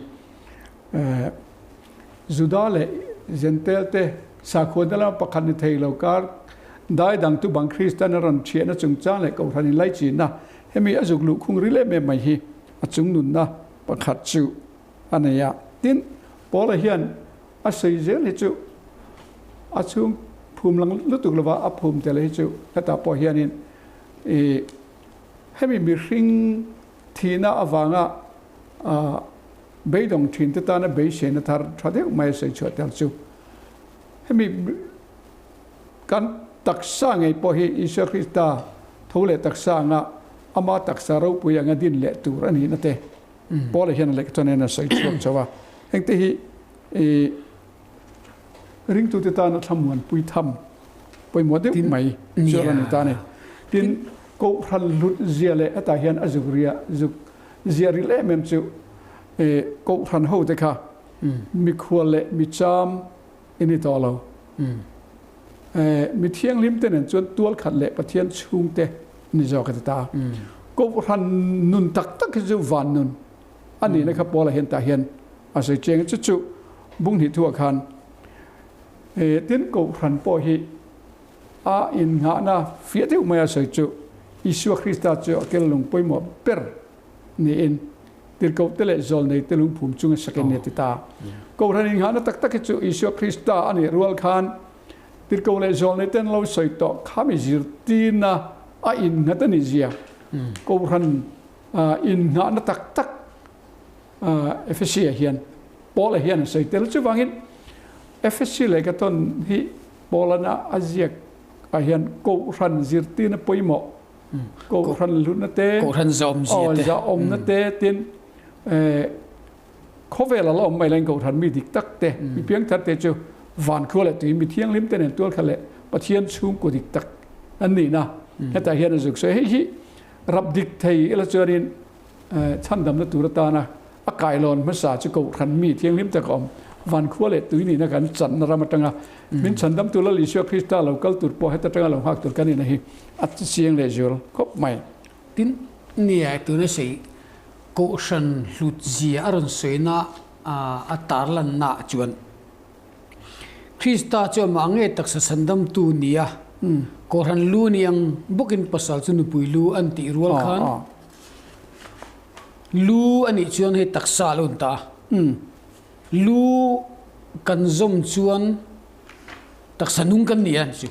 Juda leh Jentail te sakhuana lama pakhat ni thei lo kar dai dang tu bang Kristian a rawn thiahna chungchang leh Kohhran inlaichinna hemi a zuk luh khung ril em em mai hi a chung nunna pakhat chu a nei a. Tin, Paula hian a sawi zel hi chu a chhung phum lang lutuk lova a phum tel hi chu hetah pawh hianin i hemi mihring thihna avanga beidawng thin te tana beiseina thar tha deuh mai a sawi chhuah tel chu hemi kan taksa ngei pawh hi Isua Krista tho leh taksa anga ama taksa ropui anga din leh tur a nihna te Paula hian a lehkha chuan hian a sawi chhuak chho a, hengte hi i ringtute tana thlamuanpui tham pawimawh deuh mai chu a ni ta a ni. Tin, Kohhran hlut zia leh hetah hian a zuk ria zuk zia ril em em chu i Kohhran hote kha mikhual leh micham i ni tawh lo. Mi thianghlim te nen chuan tual khat leh Pathian chhungte ni zawk a ti ta a. Kohhran nun tak tak hi chu van nun a nihna kha Paula hian tah hian a sawi chiang a, chu chu bung hnih thuah khan tin Kohhran pawh hi a innghahna fiah deuh mai a sawi chu. Isua Krista chu a kel lung pawimawh ber niin tirhkohte leh zawlneite lungphum chunga sak in ni a ti ta. Kohhran inghahna tak tak hi chu Isua Krista a nih rual khan tirhkoh leh zawlneite an lo sawi tawh kha mi zirtirna a innghat a nih zia Kohhran inghahna tak tak Efesia hian Paula hian a sawi tel. Chuvangin Efesi lehkhathawn hi Paulana a ziak ah hian Kohhran zirtirna pawimawh Kohhran hlutna te, Kohhran zahawmzia te, zahawmna te tin khawvel a la awm mai lain Kohhran mi dik tak te, mi piangthar te chu van khua leh tui mi thianghlim te nen tual kha leh Pathian chhungkaw dik tak an nihna hetah hian a zuk sawi. Hei hi rap dik thei ila chuanin chhandamna tur atana a kailawn hmasa chu Kohhran mi thianghlim tak a awm. Van khua leh tui nihna kan channa ram atanga min chhandamtu Lal Isua Krista lo kal tur pawh heta atanga lo nghak tur kan nihna hi a chiang leh zual khawp mai. Tin, nia tuna sawi Kohhran hlut zia a rawn sawina a tarlanna ah chuan Krista chu amah nge taksa chhandamtu nia Kohhran lu ni ang bawkin pasal chu nupui lu an tih rual khan Lu a nih chuan hei taksa a lo ni ta a. Lu kan zawm chuan taksa nung kan ni a ni chu.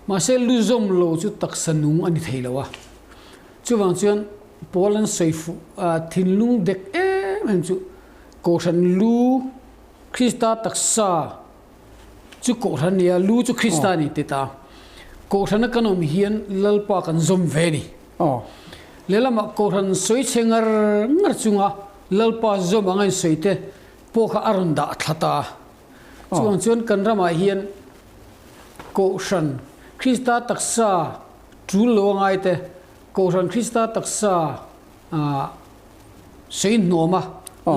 Mahse lu zawm lo chu taksa nung a ni thei lo a. Chuvang chuan Paul an sawi fuh a thinlung dek em em chu Kohhran lu Krista taksa chu Kohhran a ni a, lu chu Krista a ni ti ta. Kohhrana kan awm hian Lalpa kan zawm ve a ni. Lehlamah Kohhran sawi chhe ngar ngar chunga Lalpa zawm anga insawi te pawh kha a rawn dah thla ta a. Chuvang chuan kan ramah hian Kohhran Krista taksa tul lo a ngai te, Kohhran Krista taksa sawi hnuam a,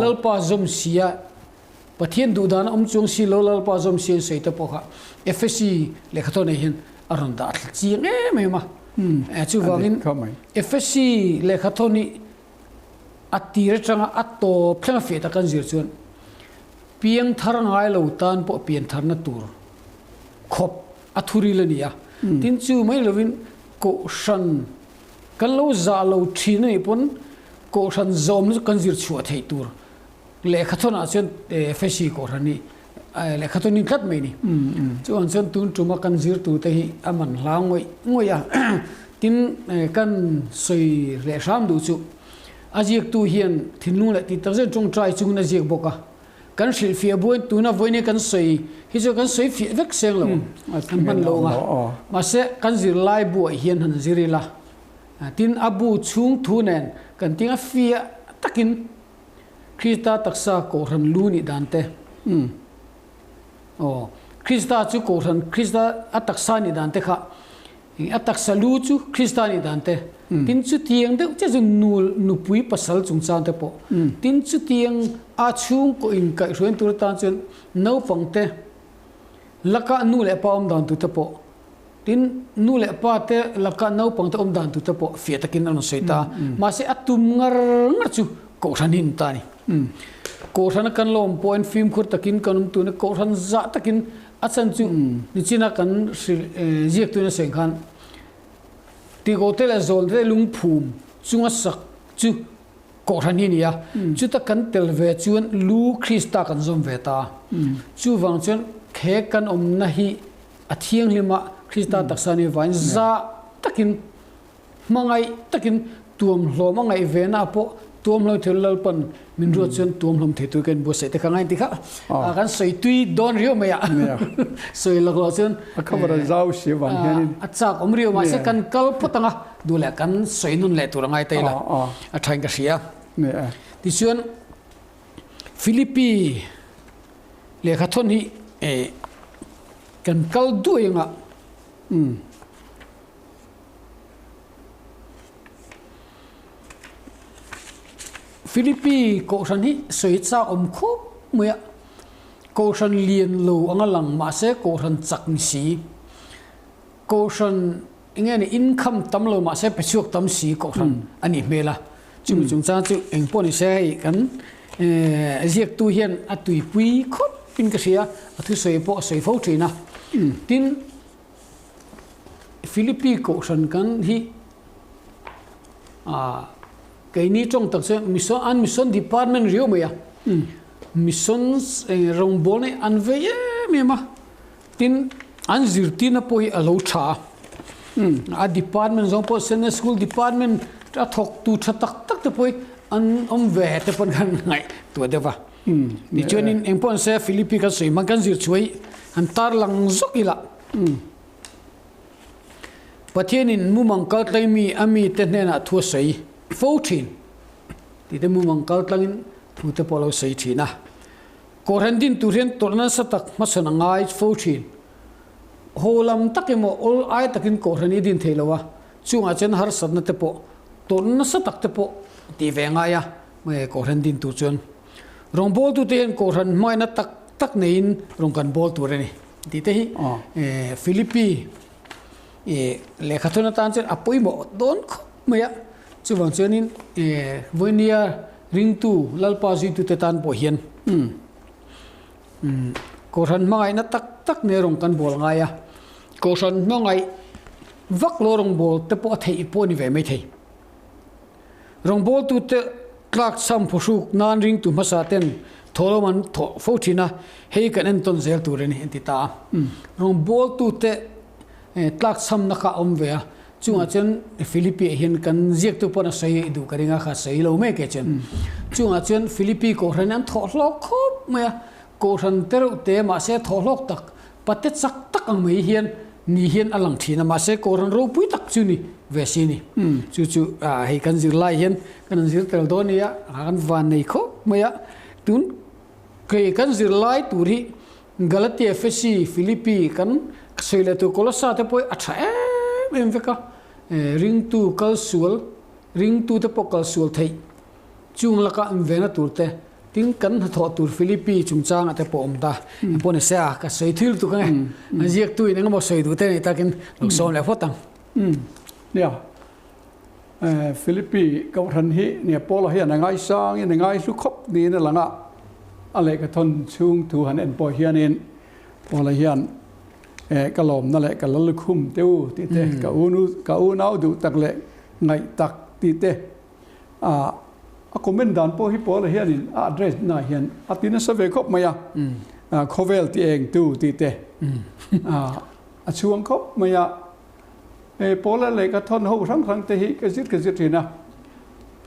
Lalpa zawm si a, Pathian duh dan a awm chuang si lo Lalpa zawm si an sawi te pawh kha Efesi lehkhathawn ah hian a rawn dah thla chiang em em a. Chuvangin Efesi lehkhathawn hi a tir atanga a tawp thleng a fiah tak kan zir chuan piangthar ngai lo tan pawh piantharna tur khawp a thuril a ni a. Tin chu mai lovin Kohhran kan lo zah lo thin a nih pawn Kohhran zawmna chu kan zir chhuah theih tur Lehkhathawnah chuan Efesi Kohhran hi lehkhathawn in tlat mai ni. Chuan chuan tun tuma kan zirtu te hi a man hla ngawih ngawih a. Tin kan sawi leh hram duh chu a ziaktu hian thinlung leh tih tak zet tawngtai chungin a ziak bawk a. Kan hrilhfiah buain tuna vawiin kan sawi hi chu kan sawi fiah vek seng lo kan hman lo ang a. Mahse kan zirlai buah hian han zir ila. Tin a bu chhung thu nen kan tinga fiah takin Krista taksa Kohhran lu nih dan te. Aw, Krista chu Kohhran, Krista a taksa nih dan te kha, a taksa lu chu Krista nih dan te. Tin chutiang deuh chiah chu nu, nupui pasal chungchang te pawh. Tin chutiang a chhungkaw inkaihhruain tur atan chuan naupang te laka nu leh pa awm dan tur te pawh. Tin, nu leh pa te laka naupang te awm dan tur te pawh fiah takin a rawn sawi ta a. Mahse, a tum ngar ngar chu Kohhran hi a ni ta a ni. Kohhrana kan lo awm pawhin fimkhur takin kan awm tun a, Kohhran zah takin a chan chu nichina kan hrilh ziaktuin a sawi khan Tikote leh Zawlte lungphum chunga sak chu Kohhran hi a ni a. Chuta kan tel ve chuan lu Krista kan zawm ve ta a. Chuvang chuan he kan awmna hi A thianghlim a, Krista taksa ni vain zah takin, hmangaih takin tuamhlawm a ngaih ve na pawh tuamhlawm thei Lalpan min ruat chuan tuamhlawm thei tur ka inbuatsaih te kha ngain ti kha kan sawi tui dawn riau mai a, sawi lak loh chuan a cover a zau si vang hianin a chak awm riau mahse kan kal phawt ang a, duh leh kan sawi nun leh tur a ngai ta ila a thain ka hria. Tichuan Philippi lehkhathawn hi Kan kal duai anga umm. Philippi Kohhran hi sawi chak awm khawp mai a, Kohhran lian lo anga lang mahse Kohhran chak ni si, Kohhran enge ni income tam lo mahse pe chhuak tam si Kohhran a nih hmel a, chumi chungchang chu eng pawh ni se hei kan ziaktu hian a tuipui khawp in ka hria, a thusawi pawh a sawi fo thin a. Tin, Philippi Kohhran kan hi Keini tawng tak chuan mission an mission department riau mai a. Mission rawngbawlna hi an vei em em a. Tin, an zirtirna pawh hi a lo tha a. A department zawng pawh Sunday school department a thawktu tha tak tak te pawh hi an awm ve te pawn khan ngaihtuah deuh va. Tichuanin engpawh an sawi a, Philippi kan sawi hmang kan zir chhuah hi han tarlang zawk ila. Pathianin mumang kaltlang mi a mite hnenah thu a sawi fo thin tih te mumang kaltlangin thu te pawh a lo sawi thin a. Kohhran din tur hian tawrh nasa tak hmasawn a ngai fo thin. Haw lam tak emaw awl ai takin kohhran i din thei lo a, chungah chuan harsatna te pawh tawrh nasa tak te pawh tih ve a ngai a, kohhran din tur chuan. Rawngbawltute hian kohhran hmangaihna tak tak neiin rawn kan bawl tur a ni. Tih te hi Philippi lehkha thun atan chuan a pawimawh dawn khawp mai a. Chuvang chuanin vawinia ringtu Lalpa zuitute tan pawh hian Kohhran hmangaihna tak tak nen rawn kan bawl ngai a. Kohhran hmangaih vak lo rawn bawl te pawh a theih pawh a ni ve maithei. Rawngbawltute tlakchham phuhruk nan ringtu hmasa ten thawhlawm an thawh fo thin a, hei kan entawn zel tur a ni an ti ta a. Rawngbawltute tlakchhamna kha a awm ve a, chungah chuan Philippi ah hian kan ziaktu pawn a sawi duh ka ring a, kha sawi lo mek e chuan. Chungah chuan Philippi kohhran an thawh hlawk khawp mai a, kohhran te reuh te mahse thawh hlawk tak Pate chak tak ang mai hian ni hian a lang thin a, mahse Kohhran ropui tak chu ni ve si ni. Chu chu hei kan zir lai hian kan han zir tel dawn nia, kan van nei khawp mai a. Tun kei kan zir lai tur hi Galatia, Efesi, Philippi kan sawi leh tur Kolossa te pawh hi a tha em em vek a. Ringtu kal sual, ringtu te pawh kal sual theih chung laka an vena tur te Tin, kan hnathawh tur Philippi chungchangah te pawh awm ta. Engpawh ni se a, ka sawi thil tuk ang e. A ziaktu in engemaw sawi duh te nei takin lo sawm leh phawt ang. Nia, Philippi Kohhran hi nia Paula hian a ngaisangin a ngaihlu khawp niin a lang a, a lehkhathawn chhung thu han en pawh hianin Paula hian ka lawmna leh ka lallukhum te u tih te, ka unu ka unau duh tak leh ngaih tak tih te, A a comment dan pawh hi Paula hianin a address naah hian a ti nasa ve khawp mai a, khawvel ti eng tu tih te a chhuang khawp mai a. Paula lehkha thawn ho hrang hrang te hi ka zir ka zir thin a,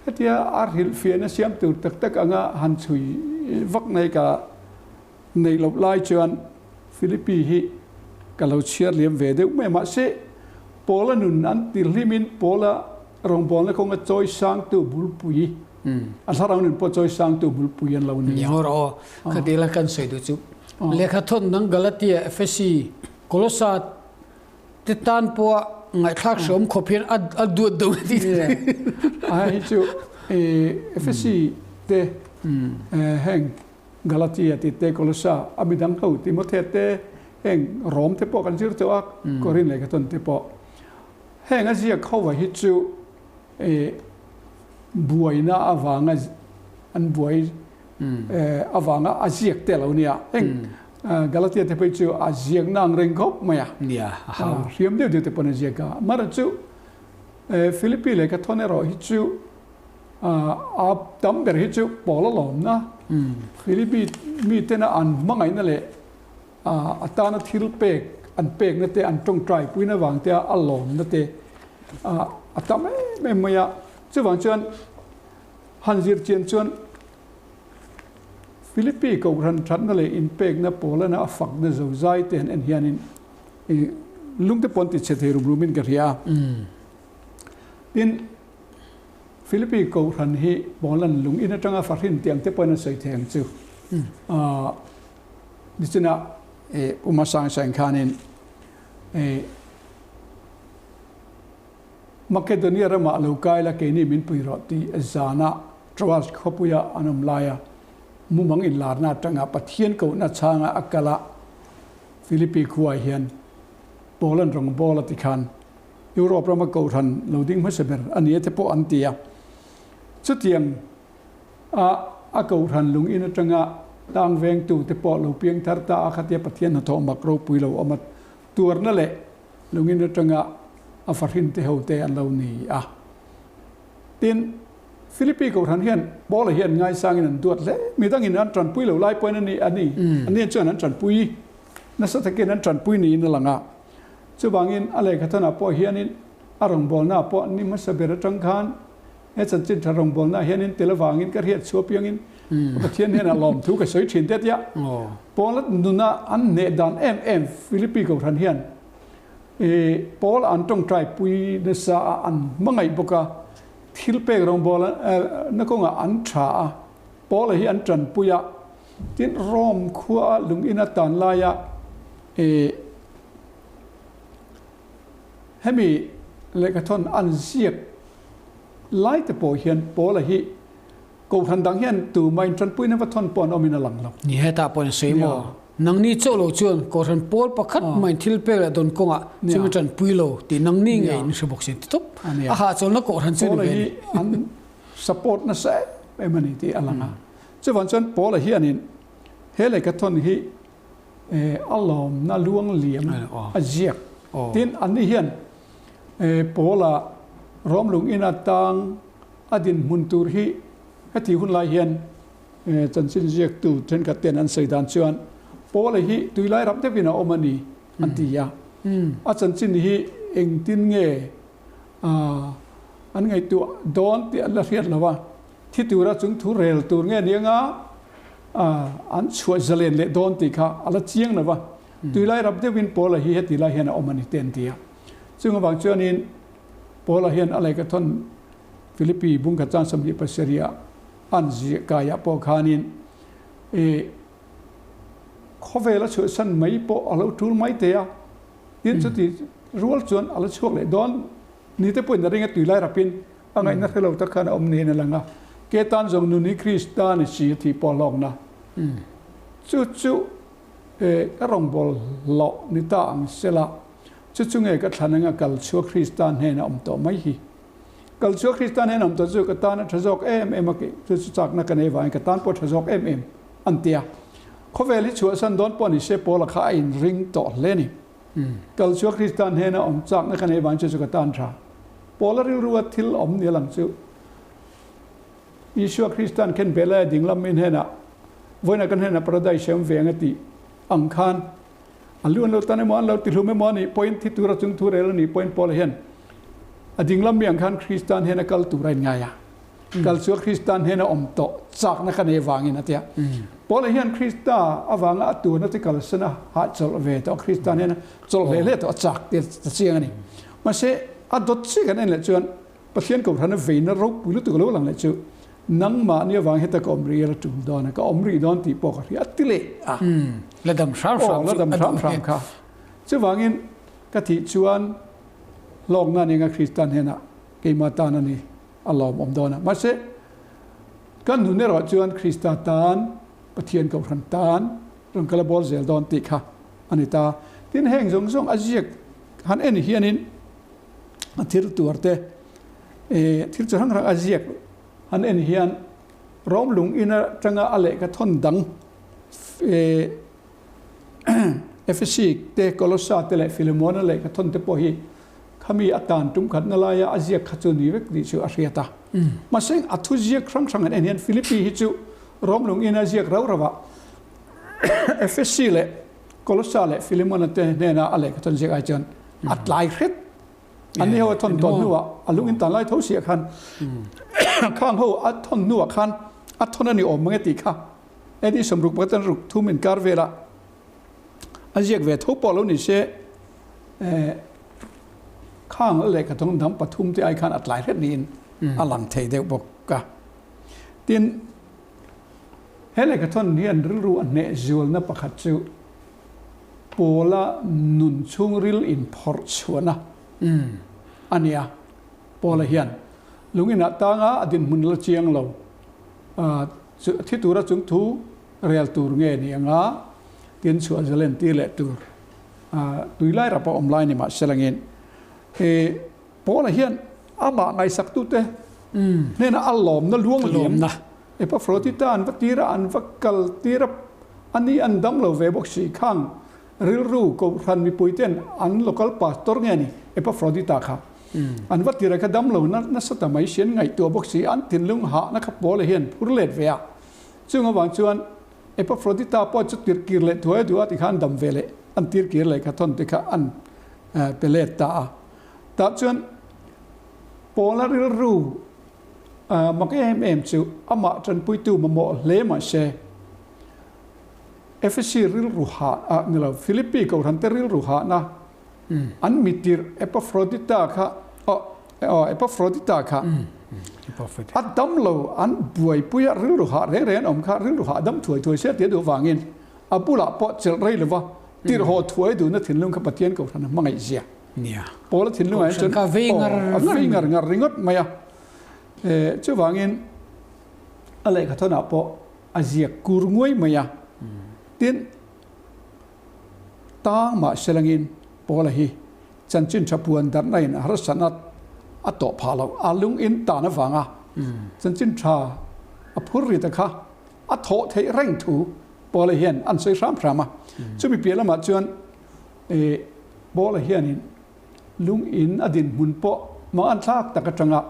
hetia a hrilhfiahna siam tur tak tak anga han chhui vak nei ka neih loh lai chuan Philippi hi ka lo chhiar liam ve deuh mai a, mahse Paula nun an ti hlimin Paula Rawngbawlna kawnga chawi sangtu bulpui, a thlarau nun pawh chawi sangtu bulpui an lo ni. Ni hawr aw, khati la kan sawi duh chu. Lehkha thawn dang Galatia, Efesi, Kolosa te tan pawha ngaihthlak hreawm khawp hian a duat deuh a ti. A hei chu Efesi te heng Galatia tih te, Kolosa, a midang ho Timothea te heng Rom te pawh kan zir tawh a, Korin lehkha thawn te pawh. Heng a ziak ho hi chu buaina avanga an buai avanga a ziak te lo nia. Heng Galatia te phei chu a ziak na ang reng khawp mai a. Nia, a hau. Hriam deuh deuh te pawn a ziak a. Amaherawh chu Philippi lehkha thawn erawh hi chu a tam ber hi chu Paula lawmna Philippi mitena an hmangaihna leh A tana thil pek an pekna te, an tawngtai puina vang te a a lawmna te a tam em em mai a. Chuvang chuan han zir chian chuan Philippi Kohhran thatna leh inpekna pawlana a fakna zozai te han en hianin lungte pawh an ti chhe thei rum rumin ka hria a. Tin, Philippi Kohhran hi pawlan lung in atanga fahrin tih ang te pawhin an sawi thei ang chu. Nichina Pu Masang sain khanin Makedonia ramah lo kai la keini min pui rawh tih zana Troas khawpuia an awm laia mumang inlarna atanga Pathian kohna chhanga a kal a, Philippi khuaah hian Paul-a'n rawngbâwl a ti khan Europe rama kohhran lo ding hmasa ber a ni e te pawh an ti a. Chutiang A a kohhran lung in atanga tang vengtu te pawh lo piang thar ta a, khatia Pathian hnathawh mak ropui lo awm a, tuarna leh lung in atanga a fahrin te ho te an lo ni a. Tin, Philippi Kohhran hian Paula hi an ngaisangin an duat hle. Midangin an tanpui lo lai pawhin a ni, a ni, anni chuan an tanpui nasa takin an tanpui niin a lang a. Chuvangin a lehkhathanah pawh hianin a rawngbawlnaah pawh ni hmasa ber atang khan he chanchin tha rawngbawlnaah hianin tel avangin ka hriat chhuah piangin Pathian hnenah lawmthu ka sawi thin te tia Paula nuna an hneh dan em em Philippi Kohhran hian Paula an tawngtai pui nasa a an hmangaih bawk a, thil pek rawngbawl na kawngah an tha a, Paula hi an tanpui a, tin Rome khua a lung ina tan laia hemi lehkhathawn an ziak lai te pawh hian Paula hi Kohhran dang hian tumah in tanpuina va thawn pawh an awmin a lang lo. Ni hetah pawh in sawi maw? Nangni chauh lo chuan Kohhran pawl pakhat mah in thil pek leh dawn kawngah chumi tanpui lo tih nangni ngei in hre bawk si ti tawp. A hahchawlna Kohhran chu ni ve a ni. Paula hi an support nasa em em a ni tih a lang a. Chuvang chuan Paula hianin he lehkhathawn hi a lawmna luang liam a ziak. Tin, anni hian Paula Rom lung ina tang A dinhmun tur hi heti hun lai hian chanchin ziaktu thenkhat ten an sawi dan chuan Paula hi tuilai rap deuhin a awm a ni an ti a. A chanchin hi engtin nge an ngaihtuah dawn tih an la hriat lo a, thi tura chung thu rel tur nge ni anga an chhuah zalen leh dawn tih kha a la chiang lo va. Tuilai rap deuhin Paula hi heti lai hian a awm a ni te an ti a. Chung avang chuanin Paula hian a lehkhathawn Philippi bungkhat chan 27 ah an ziah kaiah pawh khanin i khawvel a chhuahsan mai pawh a lo tul mai thei a, tin chuti rual chuan a la chhuak leh dawn ni te pawhin a ring a tui lai rapin a ngaihna hre lo tak khan a awm niin a lang a, ke tan zawng nun hi Krista ni si a tih pawh hlawkna chu chu ka rawngbâwl hlawh ni ta ang sela chu chu nge ka thlan anga kal chhuak Krista hnenah awm tawh mai hi. Kal chhuak Krista hnenah awm tawh chu ka tan a tha zawk em em a, chu chu chakna ka nei vangin ka tan pawh a tha zawk em em an ti a. Khawvel hi chhuahsan dawn pawh ni se Paula kha a inring tawh hle a ni. Kal chhuak Krista hnena awm chakna ka nei vangin chu chu ka tan tha. Paula rilrua thil awm ni a lang chu Isua Krista'n khen beh laia ding lam min hnenah vawiinah kan hnenah Paradise a awm ve ang a tih ang khan An lu an lo tan emaw, an lo tihlum emaw a nih pawhin thi tura chung thu rel a nih pawhin Paula hian a dinglam mi ang khan Kristan hian a kal tur a inngai a. Kal chu a Kristan hian a awm tawh chakna ka nei vangin a ti a. Paula hian Krista avanga a turna te kalsan a hahchawlh ve tawh a, Kristan hian a chawlh hle hle tawh a chak tir ta chiang a ni. Mahse, a dawt chiah kan en leh chuan Pathian Kohhran a veina ropui lutuk a lo lang leh chu nangmahni avang heta ka awm rih a la tul dawn a, ka awm rih dawn tih pawh ka hria a ti leh a. La dam hram hram chu a duh hram hram kha. Chuvangin ka thih chuan hlawkna nia Kristan hnenah keimah tan a ni a lawmawm dawn a. Mahse, ka nun erawh chuan Krista tan, Pathian Kohhran tan rawn kal a bawl zel dawn tih kha a ni ta. Tin, heng zawng zawng a ziak han en hianin a thil tuar te thil chi hrang hrang a ziak han en hian Rom lung in atanga a lehkha thawn dang Efesi te Kolosa te leh Filemona lehkha thawn te pawh hi khami a tan tum khatna laia a ziak kha chu ni vek tih chu a hriat a. Mahse a thu ziak hrang hrang han en hian Philippi hi chu Rom lung in a ziak rau rau a Efesi leh Kolosa leh Filemona te hnena a lehkha thawn ziak ai chuan a tlai hret. Anni ho a thawn tawh hnuah a lung in tan lai tho siah khan khang ho a thawn hnuah khan a thawn a ni awm mang e tih kha AD 60 pakhat ruk thum inkar velah a ziak ve tho pawh lo ni se khang lehkha thawng dang pathum te ai khan a tlai hret niin a lang thei deuh bawk a. Tin, he lehkha thawn hian rilru a hneh zualna pakhat chu Paula nun chhungril inphawrh chhuahna a ni a. Paula hian lung inah tanga a dinhmun la chiang lo thi tura chung thu rel tur nge ni anga tin chhuah zalen tir leh tur tuilai rapa awm lai ni mahselangin Paula hian amah ngaihsaktute hnenah a lawmna luang liam Epafrodita an va tir a, an va kal tir a, a ni an dam lo ve bawk si. Khang rilru Kohhran mipuiten an local pastor nge ni Epafrodita kha. An va tirah kha damlo na nasa ta mai si an ngaihtuah bawk si, an thinlung hahna kha Paula hian phur let ve a. Chung avang chuan Epafrodita pawh chu tirh kir leh thuai a duh a tikhan dam ve leh an tir kir leh kha thawn te kha an pe let ta a. Tah chuan Paula rilru mak em em chu amah tanpuitu mamawh hle mahse Efesi rilru hah ah ni lo Philippi kohhran te rilru hahna an mi tirh Epafrodita kha aw Epafrodita kha a dam lo an buaipui a rilru hah reng reng an awm kha rilru hah dam thuai thuai se tih a duh vangin a bulah pawh chelh rei lova tirh haw thuai duhna thinlung kha Pathian kohhran a hmangaih zia. Paula thinlungah hian chuan aw a vei ngar ngar ringawt mai a. Chuvangin a lehkhathawnah pawh a ziak kur nguai mai a. Tin, tang mah selangin Paula hi chanchin tha puan darhna in harsatna a tawh phah loh. A lung in tan avanga chanchin tha a phur ri ta kha a thawh theih reng thu Paula hian an sawi hram hram a. Chumi piah lamah chuan Paula hianin lung in a dinhmun pawh mah an thlak tak atanga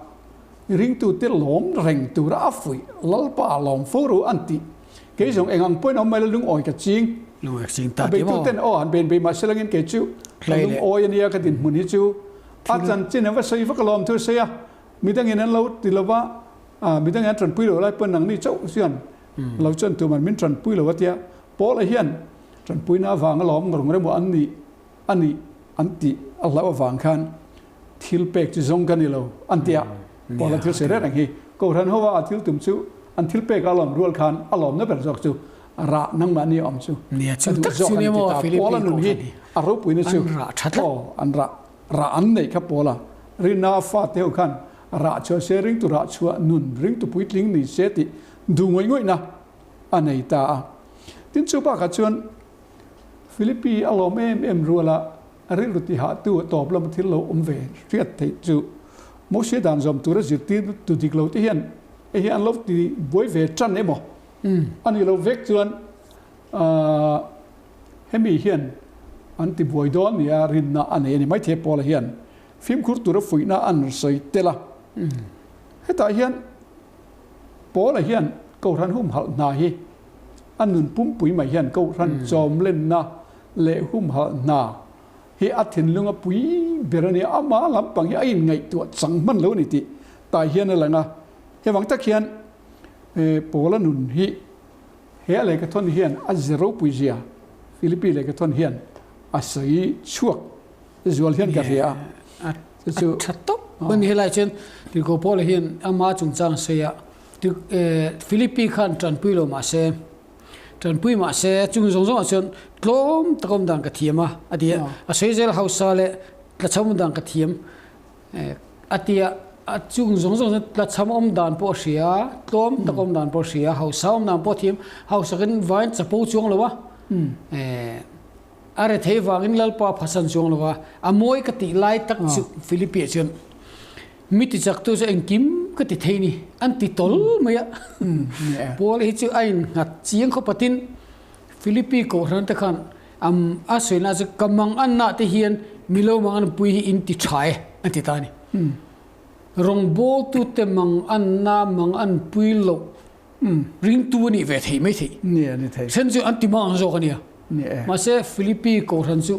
ringtute lawm reng tura a fuih Lalpa a lawm fo ru an tih. Kei zawng eng ang pawhin awm mai la lungawi ka ching. Lungawi ka ching ta ti maw? A beituten aw han ben bei mah se langin kei chu ka lungawi a nia ka dinhmun hi chu a chanchin an va sawi vak alawm thu a sawi a. Midangin an lo ti lova, midangin an tanpui lo lai pawn nangni chauh chuan lo chuan tuman min tanpui lo a tia. Paula hian tanpuina avang alawm ngawr ngawr emaw an nih a nih an tih a hlauh avang khan thil pek chu zawng ka ni lo an ti a, Paula thil sawi reng reng hi Kohhran hova a thil tum chu an thil pek a lawm rual khan a lawmna ber zawk chu rah nangmahni a awm chu a duh zawk a ni ti ta. Paula nun hi a ropuina chu aw an rah rah an neih kha Paula rinna a fate ho khan rah chhuah se ringtu rah chhuah nun ringtu puitling ni se tih duh ngawih ngawihna a nei ta a. Tin chu bakah chuan Philippi a lawm em em ruala rilru tihahtu a tawp lama thil lo awm ve hriat theih chu Mosia dan zawm tura zirtir tu dik lo te hian hei hi an lo ti buai ve tan emaw a nih loh vek chuan hemi hian an ti buai dawn nia rinna a nei a ni maithei Paula hian fimkhur tura fuihna an sawi tel a. Hetah hian Paula hian Kohhran humhalh hna hi a nun pumpui mai hian Kohhran chawmlenna leh humhalh hna hi a thinlung a pui ber a ni a, amah lampang hi a inngaihtuah chang hman lo a ni tih tai hian a lang a. Hevang tak hian Paula nun hi he a lehkhathawn hian a ze ropui zia Philippi lehkhathawn hian a sawi chhuak zual hian ka hria a. Chu tha tawp a ni. Helai chuan Tirhkoh Paula hian ama chungchang a sawi a, Philippi khan tanpui lo mah se, tanpui mah se chung zawng zawngah chuan tlawm tak awm dan ka thiam a, a ti a. A sawi zel hausa leh tlachham awm dan ka thiam a ti a, a chung zawng zawng chuan tlachham awm dan pawh a hria, tlawm tak awm dan pawh a hria, hausa awm dan pawh a thiam, hausakin vain chapo chuang lo a. A rethei vangin Lalpa phasan chuang lo a, a mawi ka tih lai tak chu Philippi-ah chuan mi tichaktu chu engkim ka ti thei ni an ti tawl mai a. Paul hi chu a innghat chiang khawp a tin Philippi kohhran te khan a sawina chu ka mang anna te hian milo mang an pui hi in ti tha e an ti ta a ni. Rawngbawltute mang anna mang an pui loh Ringtu a nih ve thei mai theih. Ni a ni thei. Then chu an ti hma ang zawk a nia. Ni e. Mahse Philippi kohhran chu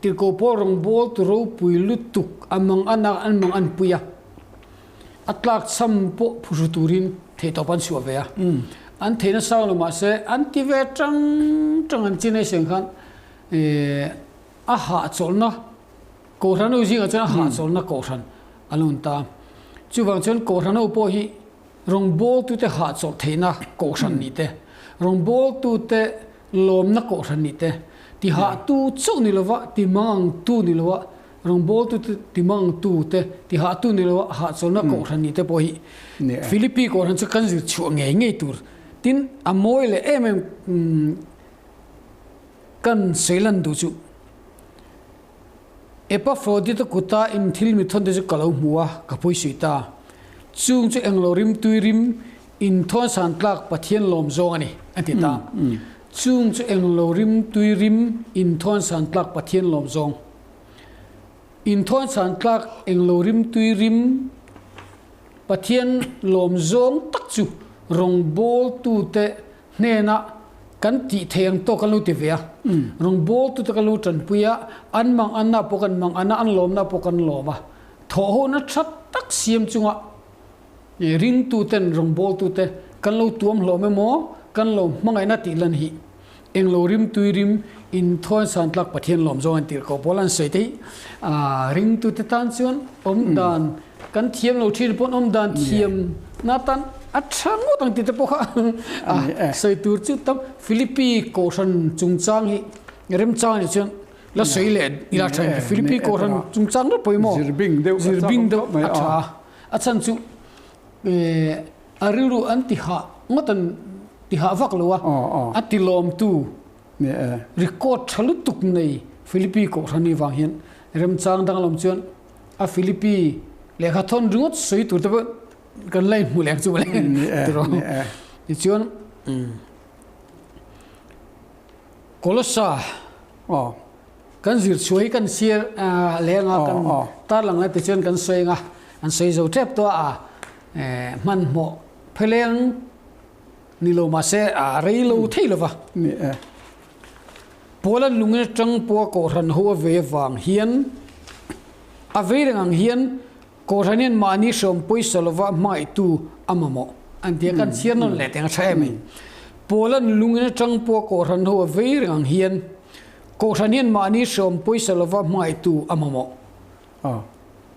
Tirhkoh Paul rawngbâwl tu ropui lutuk a mang an a, an mang an pui a. A tlak chham pawh phuhru turin theihtawp an chhuah ve a. An theihna sang lo mahse an ti ve tang tang an chin aiseng khan a hahchawlhna Kohhran ho zingah chuan a hahchawlhna kohhran a lo ni ta. Chuvang chuan kohhran ho pawh hi rawngbawltute hahchawlh theihna kohhran nih te, rawngbawltute lawmna kohhran nih te, tihahtu chauh ni lova timangangtu ni lova rawngbawltute timangangtu te, tihahtu ni lova hahchawlhna kohhran nih te pawh hi Philippi kohhran chu kan zir chhuah ngei ngei tur. Tin, a mawi leh em em kan sawi lan duh chu. Epafrodita kuta in thil mi thawn te chu ka lo hmu a, ka pui suih ta. Chung chu englo rim tui rim in thawn san tlak Pathian lawm zawng a ni, a ti ta. Chung chu englo rim tui rim in thawn san tlak Pathian lawm zawng. Inthawn chhan tlak englo rimtui rim Pathian lawm zawng tak chu rawngbawltute hnena kan tih thei ang tawk kan lo ti ve a. Rawngbawltute kan lo tanpui a, an mang anna pawh kan mang an a, an lawmna pawh kan lawm a. Thawhhawhna tha tak siam chunga ringtuten rawngbawltute kan lo tuam hlawm emaw, kan lo hmangaihna tih lan hi Englo rimtui rim inthawn san tlak Pathian lawm zawng an tirh ko pawl an sawi te hi ringtute tan chuan awm dan kan thiam lo thin pawn awm dan thiam na tan a tha ngawt ang tih te pawh kha sawi tur chu tam Philippi Kohhran chungchang hi remchang anih chuan la sawi leh ila tha in Philippi Kohhran chungchang ngawt pawimawh zirbing deuh a tha a chhan chu A rilru an ti hah ngawt an ti hah vak lo a, a ti lawmtu record tha lutuk nei Philippi Kohhrani vang hian remchang danglam chuan a Philippi lehkha thawn ringawt sawi tur te pawh kan la inhmu leh ang chu mawle tiraw. Tichuan Kolossa kan zir chhuah hi kan sir leh anga kan tarlang lai tichuan kan sawi anga an sawi zo tep tawh a. Hmanhmawh pheleng ni lo mahse a rei lo thei lo va. Ni e. Paula lungin atang pawha Kohhran ho a vei avang hian a vei reng ang hian Kohhran hian mahni hrawm pawisa lova hmangaihtu a mamawh an ti a, kan chhiar nawn leh teng a tha em ai. Paula lungin atang pawha Kohhran ho a vei reng ang hian Kohhran hian mahni hrawm pawisa lova hmangaihtu a mamawh.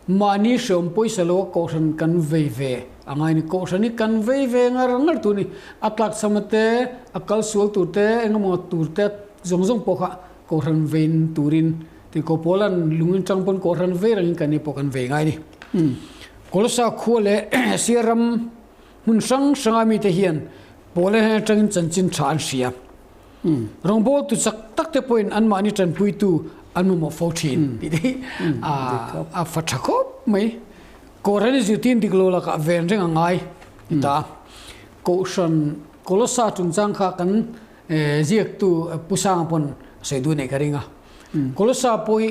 Mahni hreawm pawisa lo a kohhran kan vei ve a ngai ni. Kohhran hi kan vei ve ngar ngar tur ni. A tlakchham a te, a kal sual tur te, engemaw tur te zawng zawng pawh kha kohhran vein turin ti ko Paula'n lungin tang pawn kohhran vei rengin kan ni pawh kan vei ngai ni. Kolossa khua leh Asia ram hmun hrang hranga mite hian Paula hnen atangin chanchin tha an hria. Rawngbawl tu chak tak te pawhin anmahni tanpuitu an mamawh fo thin tih te hi a fa tha khawp mai. Kohhran i zirtir dik lo lakah ven reng a ngai ti ta. Kohhran Kolossa chungchang kha kan ziaktu Pu Sanga pawn a sawi duh neih ka ring a. Kolossa pawh hi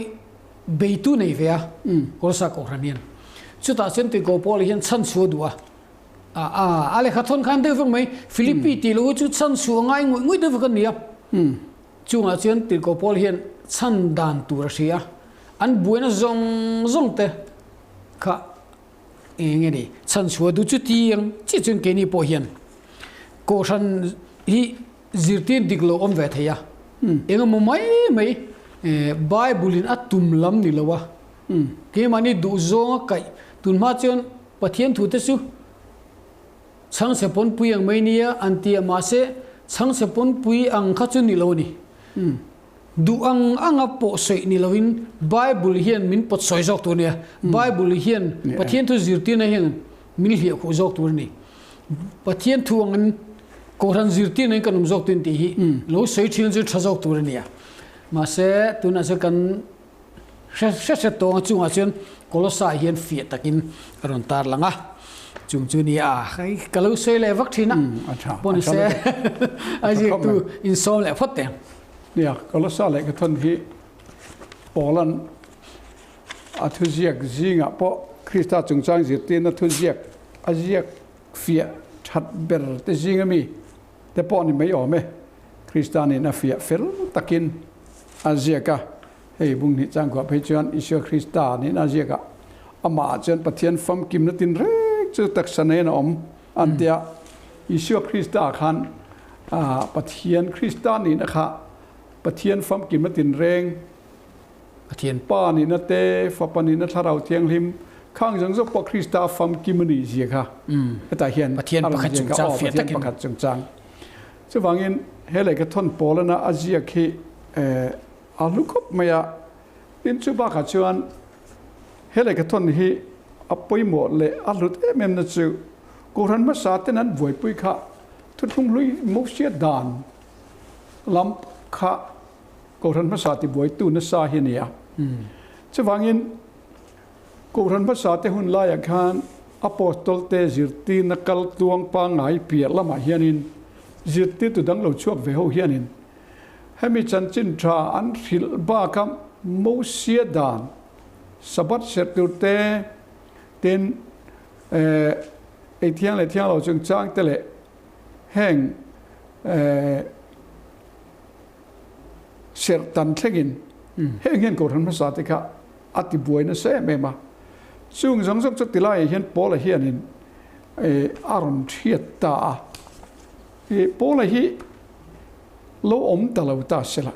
beitu nei ve a, Kolossa kohhran hian. Chutah chuan Tuiko Paula hian chhanchhuah duh a. A a lehkha thawn khan deuh vek mai. Philippi tih loh hi chu chhan suh a ngai ngawih ngawih deuh vek a ni a. Chungah chuan Tirhkoh Paul hian chhan dan tur a hria a. An buaina zawng zawng te kha eng nge ni chhan chhuah duh chu tiang chiah chuan keini pawh hian Kohhran hi zirtir dik lo awm ve thei a. Engemaw mai mai Bible in a tum lam ni lo a. Keimahni duhzawng a kaih tunhma chuan Pathian thute chu chhangchhe pawnpui ang mai nia an ti a, mahse chhangchhe pawnpui ang kha chu ni lo a ni. Duh ang anga pawh sawi ni loin Bible hian min pawt sawi zawk tur a ni a, Bible hian Pathian thu zirtirna hian min hliah khuh zawk tur a ni. Pathian thu angin Kohhran zirtirna in kan awm zawk tur a ni tih hi lo sawi thin chu tha zawk tur a ni a. Mahse tunah chuan kan Hre hre tawnga chungah chuan Kolossa hian fiah takin a rawn tar lang a, chung chu ni a, ka lo sawi leh vak thin a, pawh ni se a ziaktu insawm leh phawt teh. Nia, Kolossa lehkha thawn hi Paula'n a thuziak zingah pawh Krista chungchang zirtirna thuziak a ziak fiah that ber te zinga mi te pawh ni mai awm e. Kristanin a fiah fel takin a ziak a, hei bung hnih changkhuah phei chuan Isua Krista niin a ziak a, amahah chuan Pathian famkimna tinreng chu taksa nen a awm an ti a. Isua Krista khan Pathian Krista nihna kha Pathian famkimna tinreng, Pathian Pa nihna te, Fapa nihna, Thlarau Thianghlim khang zawng zawng pawh Krista famkim a nih zia kha hetah hian Pathian a rawn pakhat ziak a, chungchang aw fiah Pathian takin. pakhat chungchang. Chuvangin he lehkha thawn Paulana a ziak hi a hlu khawp mai a, tin chu bakah chuan he lehkha thawn hi a pawimawh leh a hlut em em na chu Kohhran hmasa ten an buaipui kha thuthlung hlui Mosia dan lam kha Kohhran hmasa tibuaitu nasa hi a ni a. Chuvangin Kohhran hmasa te hun laiah khan Apostol te zirtirna kal tluang pangngai piah lamah hianin zirtirtu dang lo chhuak ve ho hianin hemi chanchin tha an hrilh baka Mosia dan Sabbath serh tur te, tin ei thiang leh thiang lo chungchang te leh heng serh tan thlengin heng hian Kohhran hmasa te kha a ti buai nasa em em a. Chung zawng zawng chu tilaiah hian Paula hianin a rawn hriat ta a. Paula hi lo awm ta lo ta sela.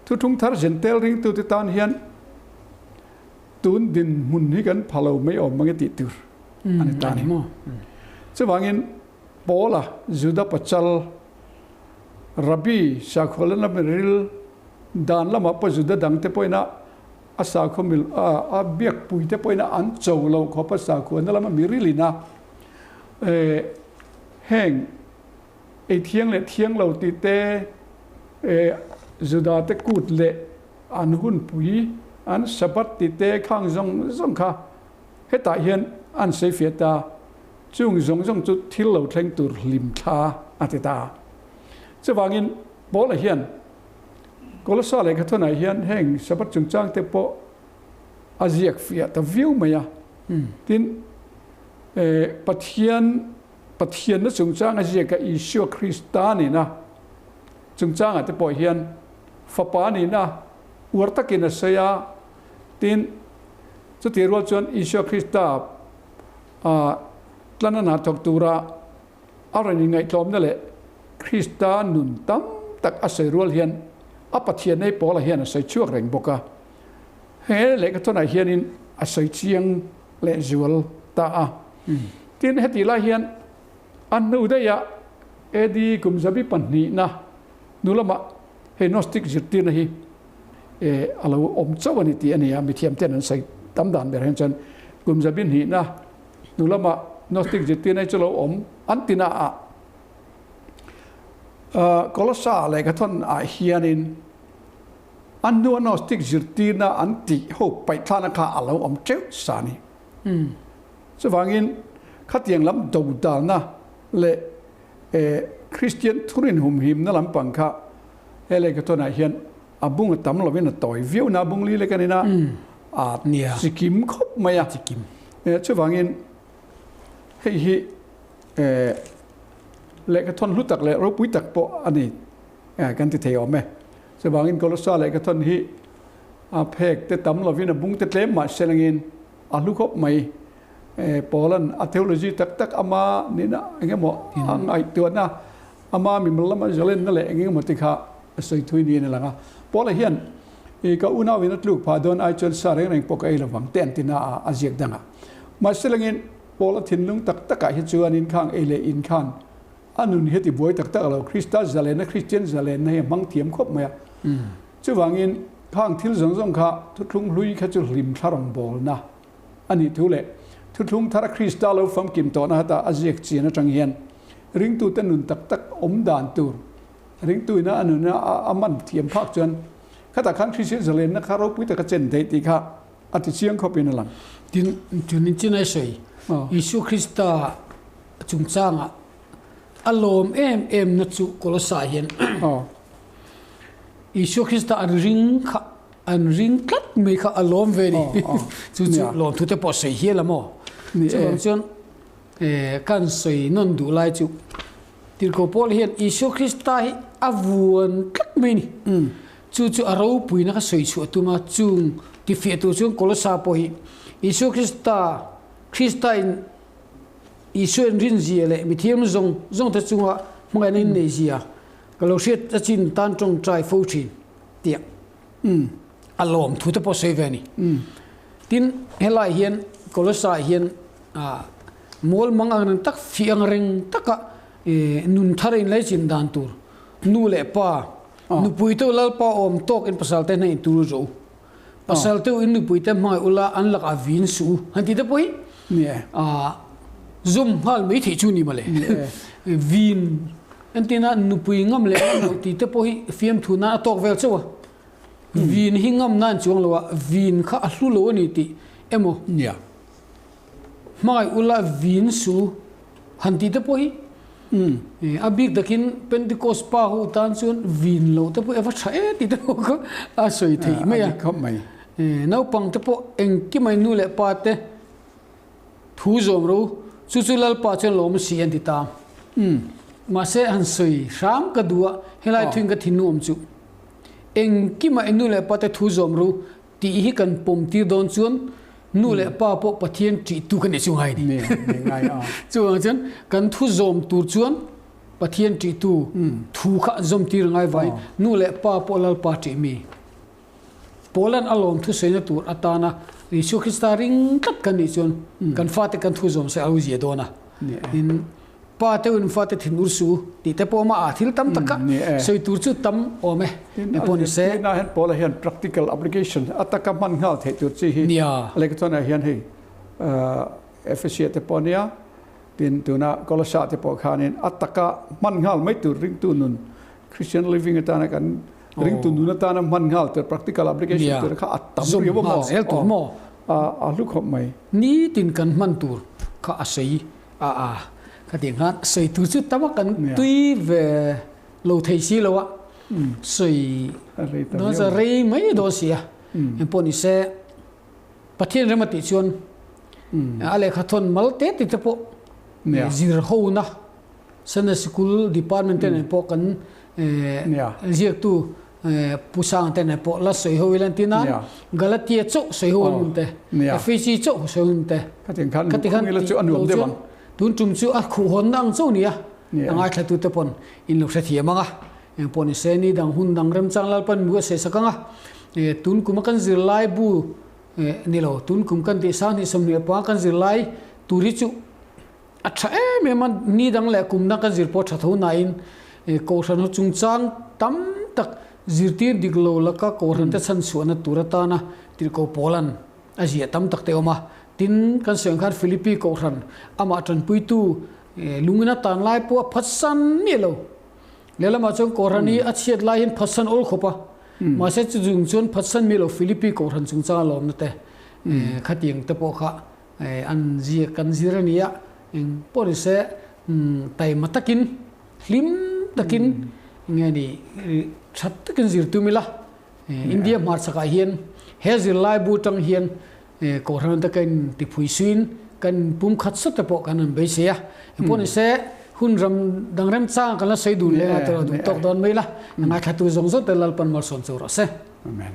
Thuthlung thar Jentail ringtute tan hian tun dinhmun hi kan pha lo mai awm mange tih tur a ni ta a ni. Chuvangin Paula, Juda pachal, Rabbi, sakhualna lama ril dan lamah pawh Juda dangte pawhin a a sakhaw mil a biakpuite pawhin a an cho lo khawp a sakhualna lama mi rilin a heng Ei thiang leh thiang lo tih te, Juda te kut leh an hunpui, an Sabbath tih te khang zawng zawng kha hetah hian an sawifiah ta. Chung zawng zawng chu thil lo thleng tur hlim thla a ti ta. Chuvangin Paula hian Kolossa lehkhathawnah hian heng Sabbath chungchang te pawh a ziak fiah ta viau mai a. Tin, Pathian Pathianna chungchanga ziaka Isua Krista nihna chungchangah te pawh hian Fapa nihna uar takin a sawi a, tin, chutih rual chuan Isua Krista tlana hna thawk tura a rawn inngaihtlawmna leh Krista nun tam tak a sawi rual hian a Pathian ei pawlah hian a sawi chhuak reng bawk a. He lehkhathawnah hianin a sawi chiang lehzual ta a. Tin, hetih lai hian a hnu daihah AD kum zabi pahnihna hnu lamah hei Gnostic zirtirna hi a lo awm chauh a ni tih a ni a, mithiamte'n an sawi tam dan ber hian chuan kum zabi hnihna hnu lamah Gnostic zirtirna hi chu lo awm an ti na a. Kolossa lehkhathawn ah hianin a hnua Gnostic zirtirna an tih ho paihthlana kha a lo awm teuh sa a ni. Chuvangin, khatiang lam dodalna leh Kristian thurin humhimna lampang kha he lehkhathawnah hian a bung a tam lovin a tawi viau na, a bung li lek a ni na, a chikim khawp mai a. Chuvangin, hei hi lehkhathawn hlu tak leh ropui tak pawh a ni kan ti thei awm e. Chuvangin, Kolossa lehkhathawn hi a phek te tam lovin a bung te tlem mahse langin, A hlu khawp mai. Paula'n a theology tak tak ama nihna eng emaw a ngaihtuahna, ama mimal lama zalenna leh eng emaw te kha a sawi thui niin a lang a. Paula hian ka unauin a tluk phah dawn ai chuan sa reng reng pawh ka ei lovang te an ti na a, a ziak dang a. Mahse langin Paula thinlung tak takah hi chuanin khang ei leh in khan a nun hi a ti buai tak tak lo. Krista zalenna, Kristian zalenna hi a hmang thiam khawp mai a. Chuvangin, khang thil zawng zawng kha thuthlung hlui kha chu hlim thla rawngbawlna a nih thu leh thuthlung thara Krista lo famkim tawhna hata a ziak chian atang hian ringtute nun tak tak awm dan tur ringtuina a nuna a man thiam phak chuan khatah khan Kristian zalenna kha ropui taka chen theih tih kha a ti chiang khawpin a lang. Tin, chunin chin ai sawi, Isua Krista chungchangah a lawm em em na chu Kolossa hian Isua Krista an ring kha an ring tlat mai kha a lawm ve ni. Chu chu lawm thu te pawh sawi hial a maw? Chuvang chuan kan sawi nawn duh lai chu Tirhkoh Paul hian Isua Krista hi a vuan tlat mai ni. Chu chu a ropuina kha sawi chhuah tum a, chung tifiah tur chuan Kolossa pawh hi Isua Krista Krista in Isua in rinzia leh mithiam zawng zawng te chunga hmangaihna in neizia Ka lo hriat a chin tan tawngtai fo thin tiah a lawm thu te pawh sawi ve a ni. Tin, helai hian Kolossa hian mual mang ang reng tak, fih ang reng taka nun thar in laichin dan tur nu leh pa, nupui te u Lalpa awm tawk in pasal te hna in tur zawh u, pasal te u in nupui te hmangaih ula an lakah vin suh u han ti te pawh hi zum nghal mai theih chu ni mawle. Vin Entina nupui ngam leh ngam loh tih te pawh hi fiamthu nan a tawk vel chauh a. Vin hi ngam nan chuang lo a, vin kha a hlu lo a ni tih emaw. Nia. Hmangaih ula vin su han tih te pawh hi a bik takin Pentecost pa ho tan chuan vin loh te pawh hi a va tha e tih te pawh kha a sawi theih mai a. A dik khawp mai. Naupang te pawh engkimai nu leh pa te thu zawm ro, chu chu Lalpa chuan lawm si an ti ta. Mahse han sawi hram ka duh a, helai thuin ka thinnu awm chu. Engkimah i nu leh pa te thu zawm ro tih hi kan pawm tir dawn chuan nu leh pa pawh Pathian ṭihtu kan ni chu ngai a ni. Chuvang chuan kan thu zawm tur chuan Pathian ṭihtu thu kha an zawm tir ngai vaiin nu leh pa pawh Lalpa ṭih mi. Paula'n a lawm thusawina tur atana Isua Krista ring tlat kan nih chuan kan fate kan thu zawm se a lo zia dawn a. Tin, pa te in fate thin ur suh u tih te pawh amah ah thil tam tak a sawi tur chu tam awm e. Tin, a zirtirna hian Paula hian practical application a taka hman nghal theih tur chi hi a lehkha chuan ah hian hei Ephesia te pawh ania, tin tuna Kolossa te pawh khanin a taka hman nghal mai tur ringtu nun Christian living atana kan ringtu nun atana hman nghal tur practical application tur kha a tam riau a maw zel tur maw a hlu khawp mai. Nitin kan hman tur kha a sawi a a kha tiang khan sawi tur chu tam a kan tui ve lo thei si lo a sawi dawn sa rei mai dawn si a engpawh ni se Pathian rem a tih chuan a lehkha thawn mal te te te pawh zir ho na Sunday Sikul Department te nen pawh kan ziaktu Pu Sanga te nen pawh la sawi ho ila an ti nan Galatia chauh sawi ho an awm te, Ephesi chauh sawi ho an awm te. Khati khan tih lo chuan tun tum chu a khuhhawnna ang chauh nia a ngaithla te pawn in lo hrethiam ang a. Eng pawh ni se ni dang hun dang remchang Lalpan mi a sawisak ang a. Tun kuma kan zirlai bu ni lo tun kum kan tih sang hnih 25 kan zirlai tur hi chu A tha em em a, ni dang leh kum dang kan zir pawh tha tho nain Kohhran ho chungchang tam tak zirtir dik lo laka Kohhran te chhan chhuahna tur atana tirhkoh Paula'n a ziah tam tak te a awm a. Tin, kan sawi ang khan Philippi Kohhran amah tanpuitu lungin a tan lai pawh a phatsan miah lo. Lehlamah chuan Kohhran hi a chhiat lai hian phatsan awl khawp a, mahse chu chung chuan phatsan miah lo Philippi Kohhran chungchanga lawmna te khatiang te pawh kha An zir kan zir a ni a, eng pawh ni se taima takin, hlim takin nge ni that takin zir tum ila. India hmarchhakah hian he zirlai bu tang hian Kohhran te kan tiphui suin kan pumkhat sawt te pawh kan han beisei a. Eng pawh ni se hun ram dang remchang kan la sawi dun leh a, tawh duh tawk dawn mai ila. Ngaithlatu zawng zawng te Lalpan malsawm chu rawh se. Amen.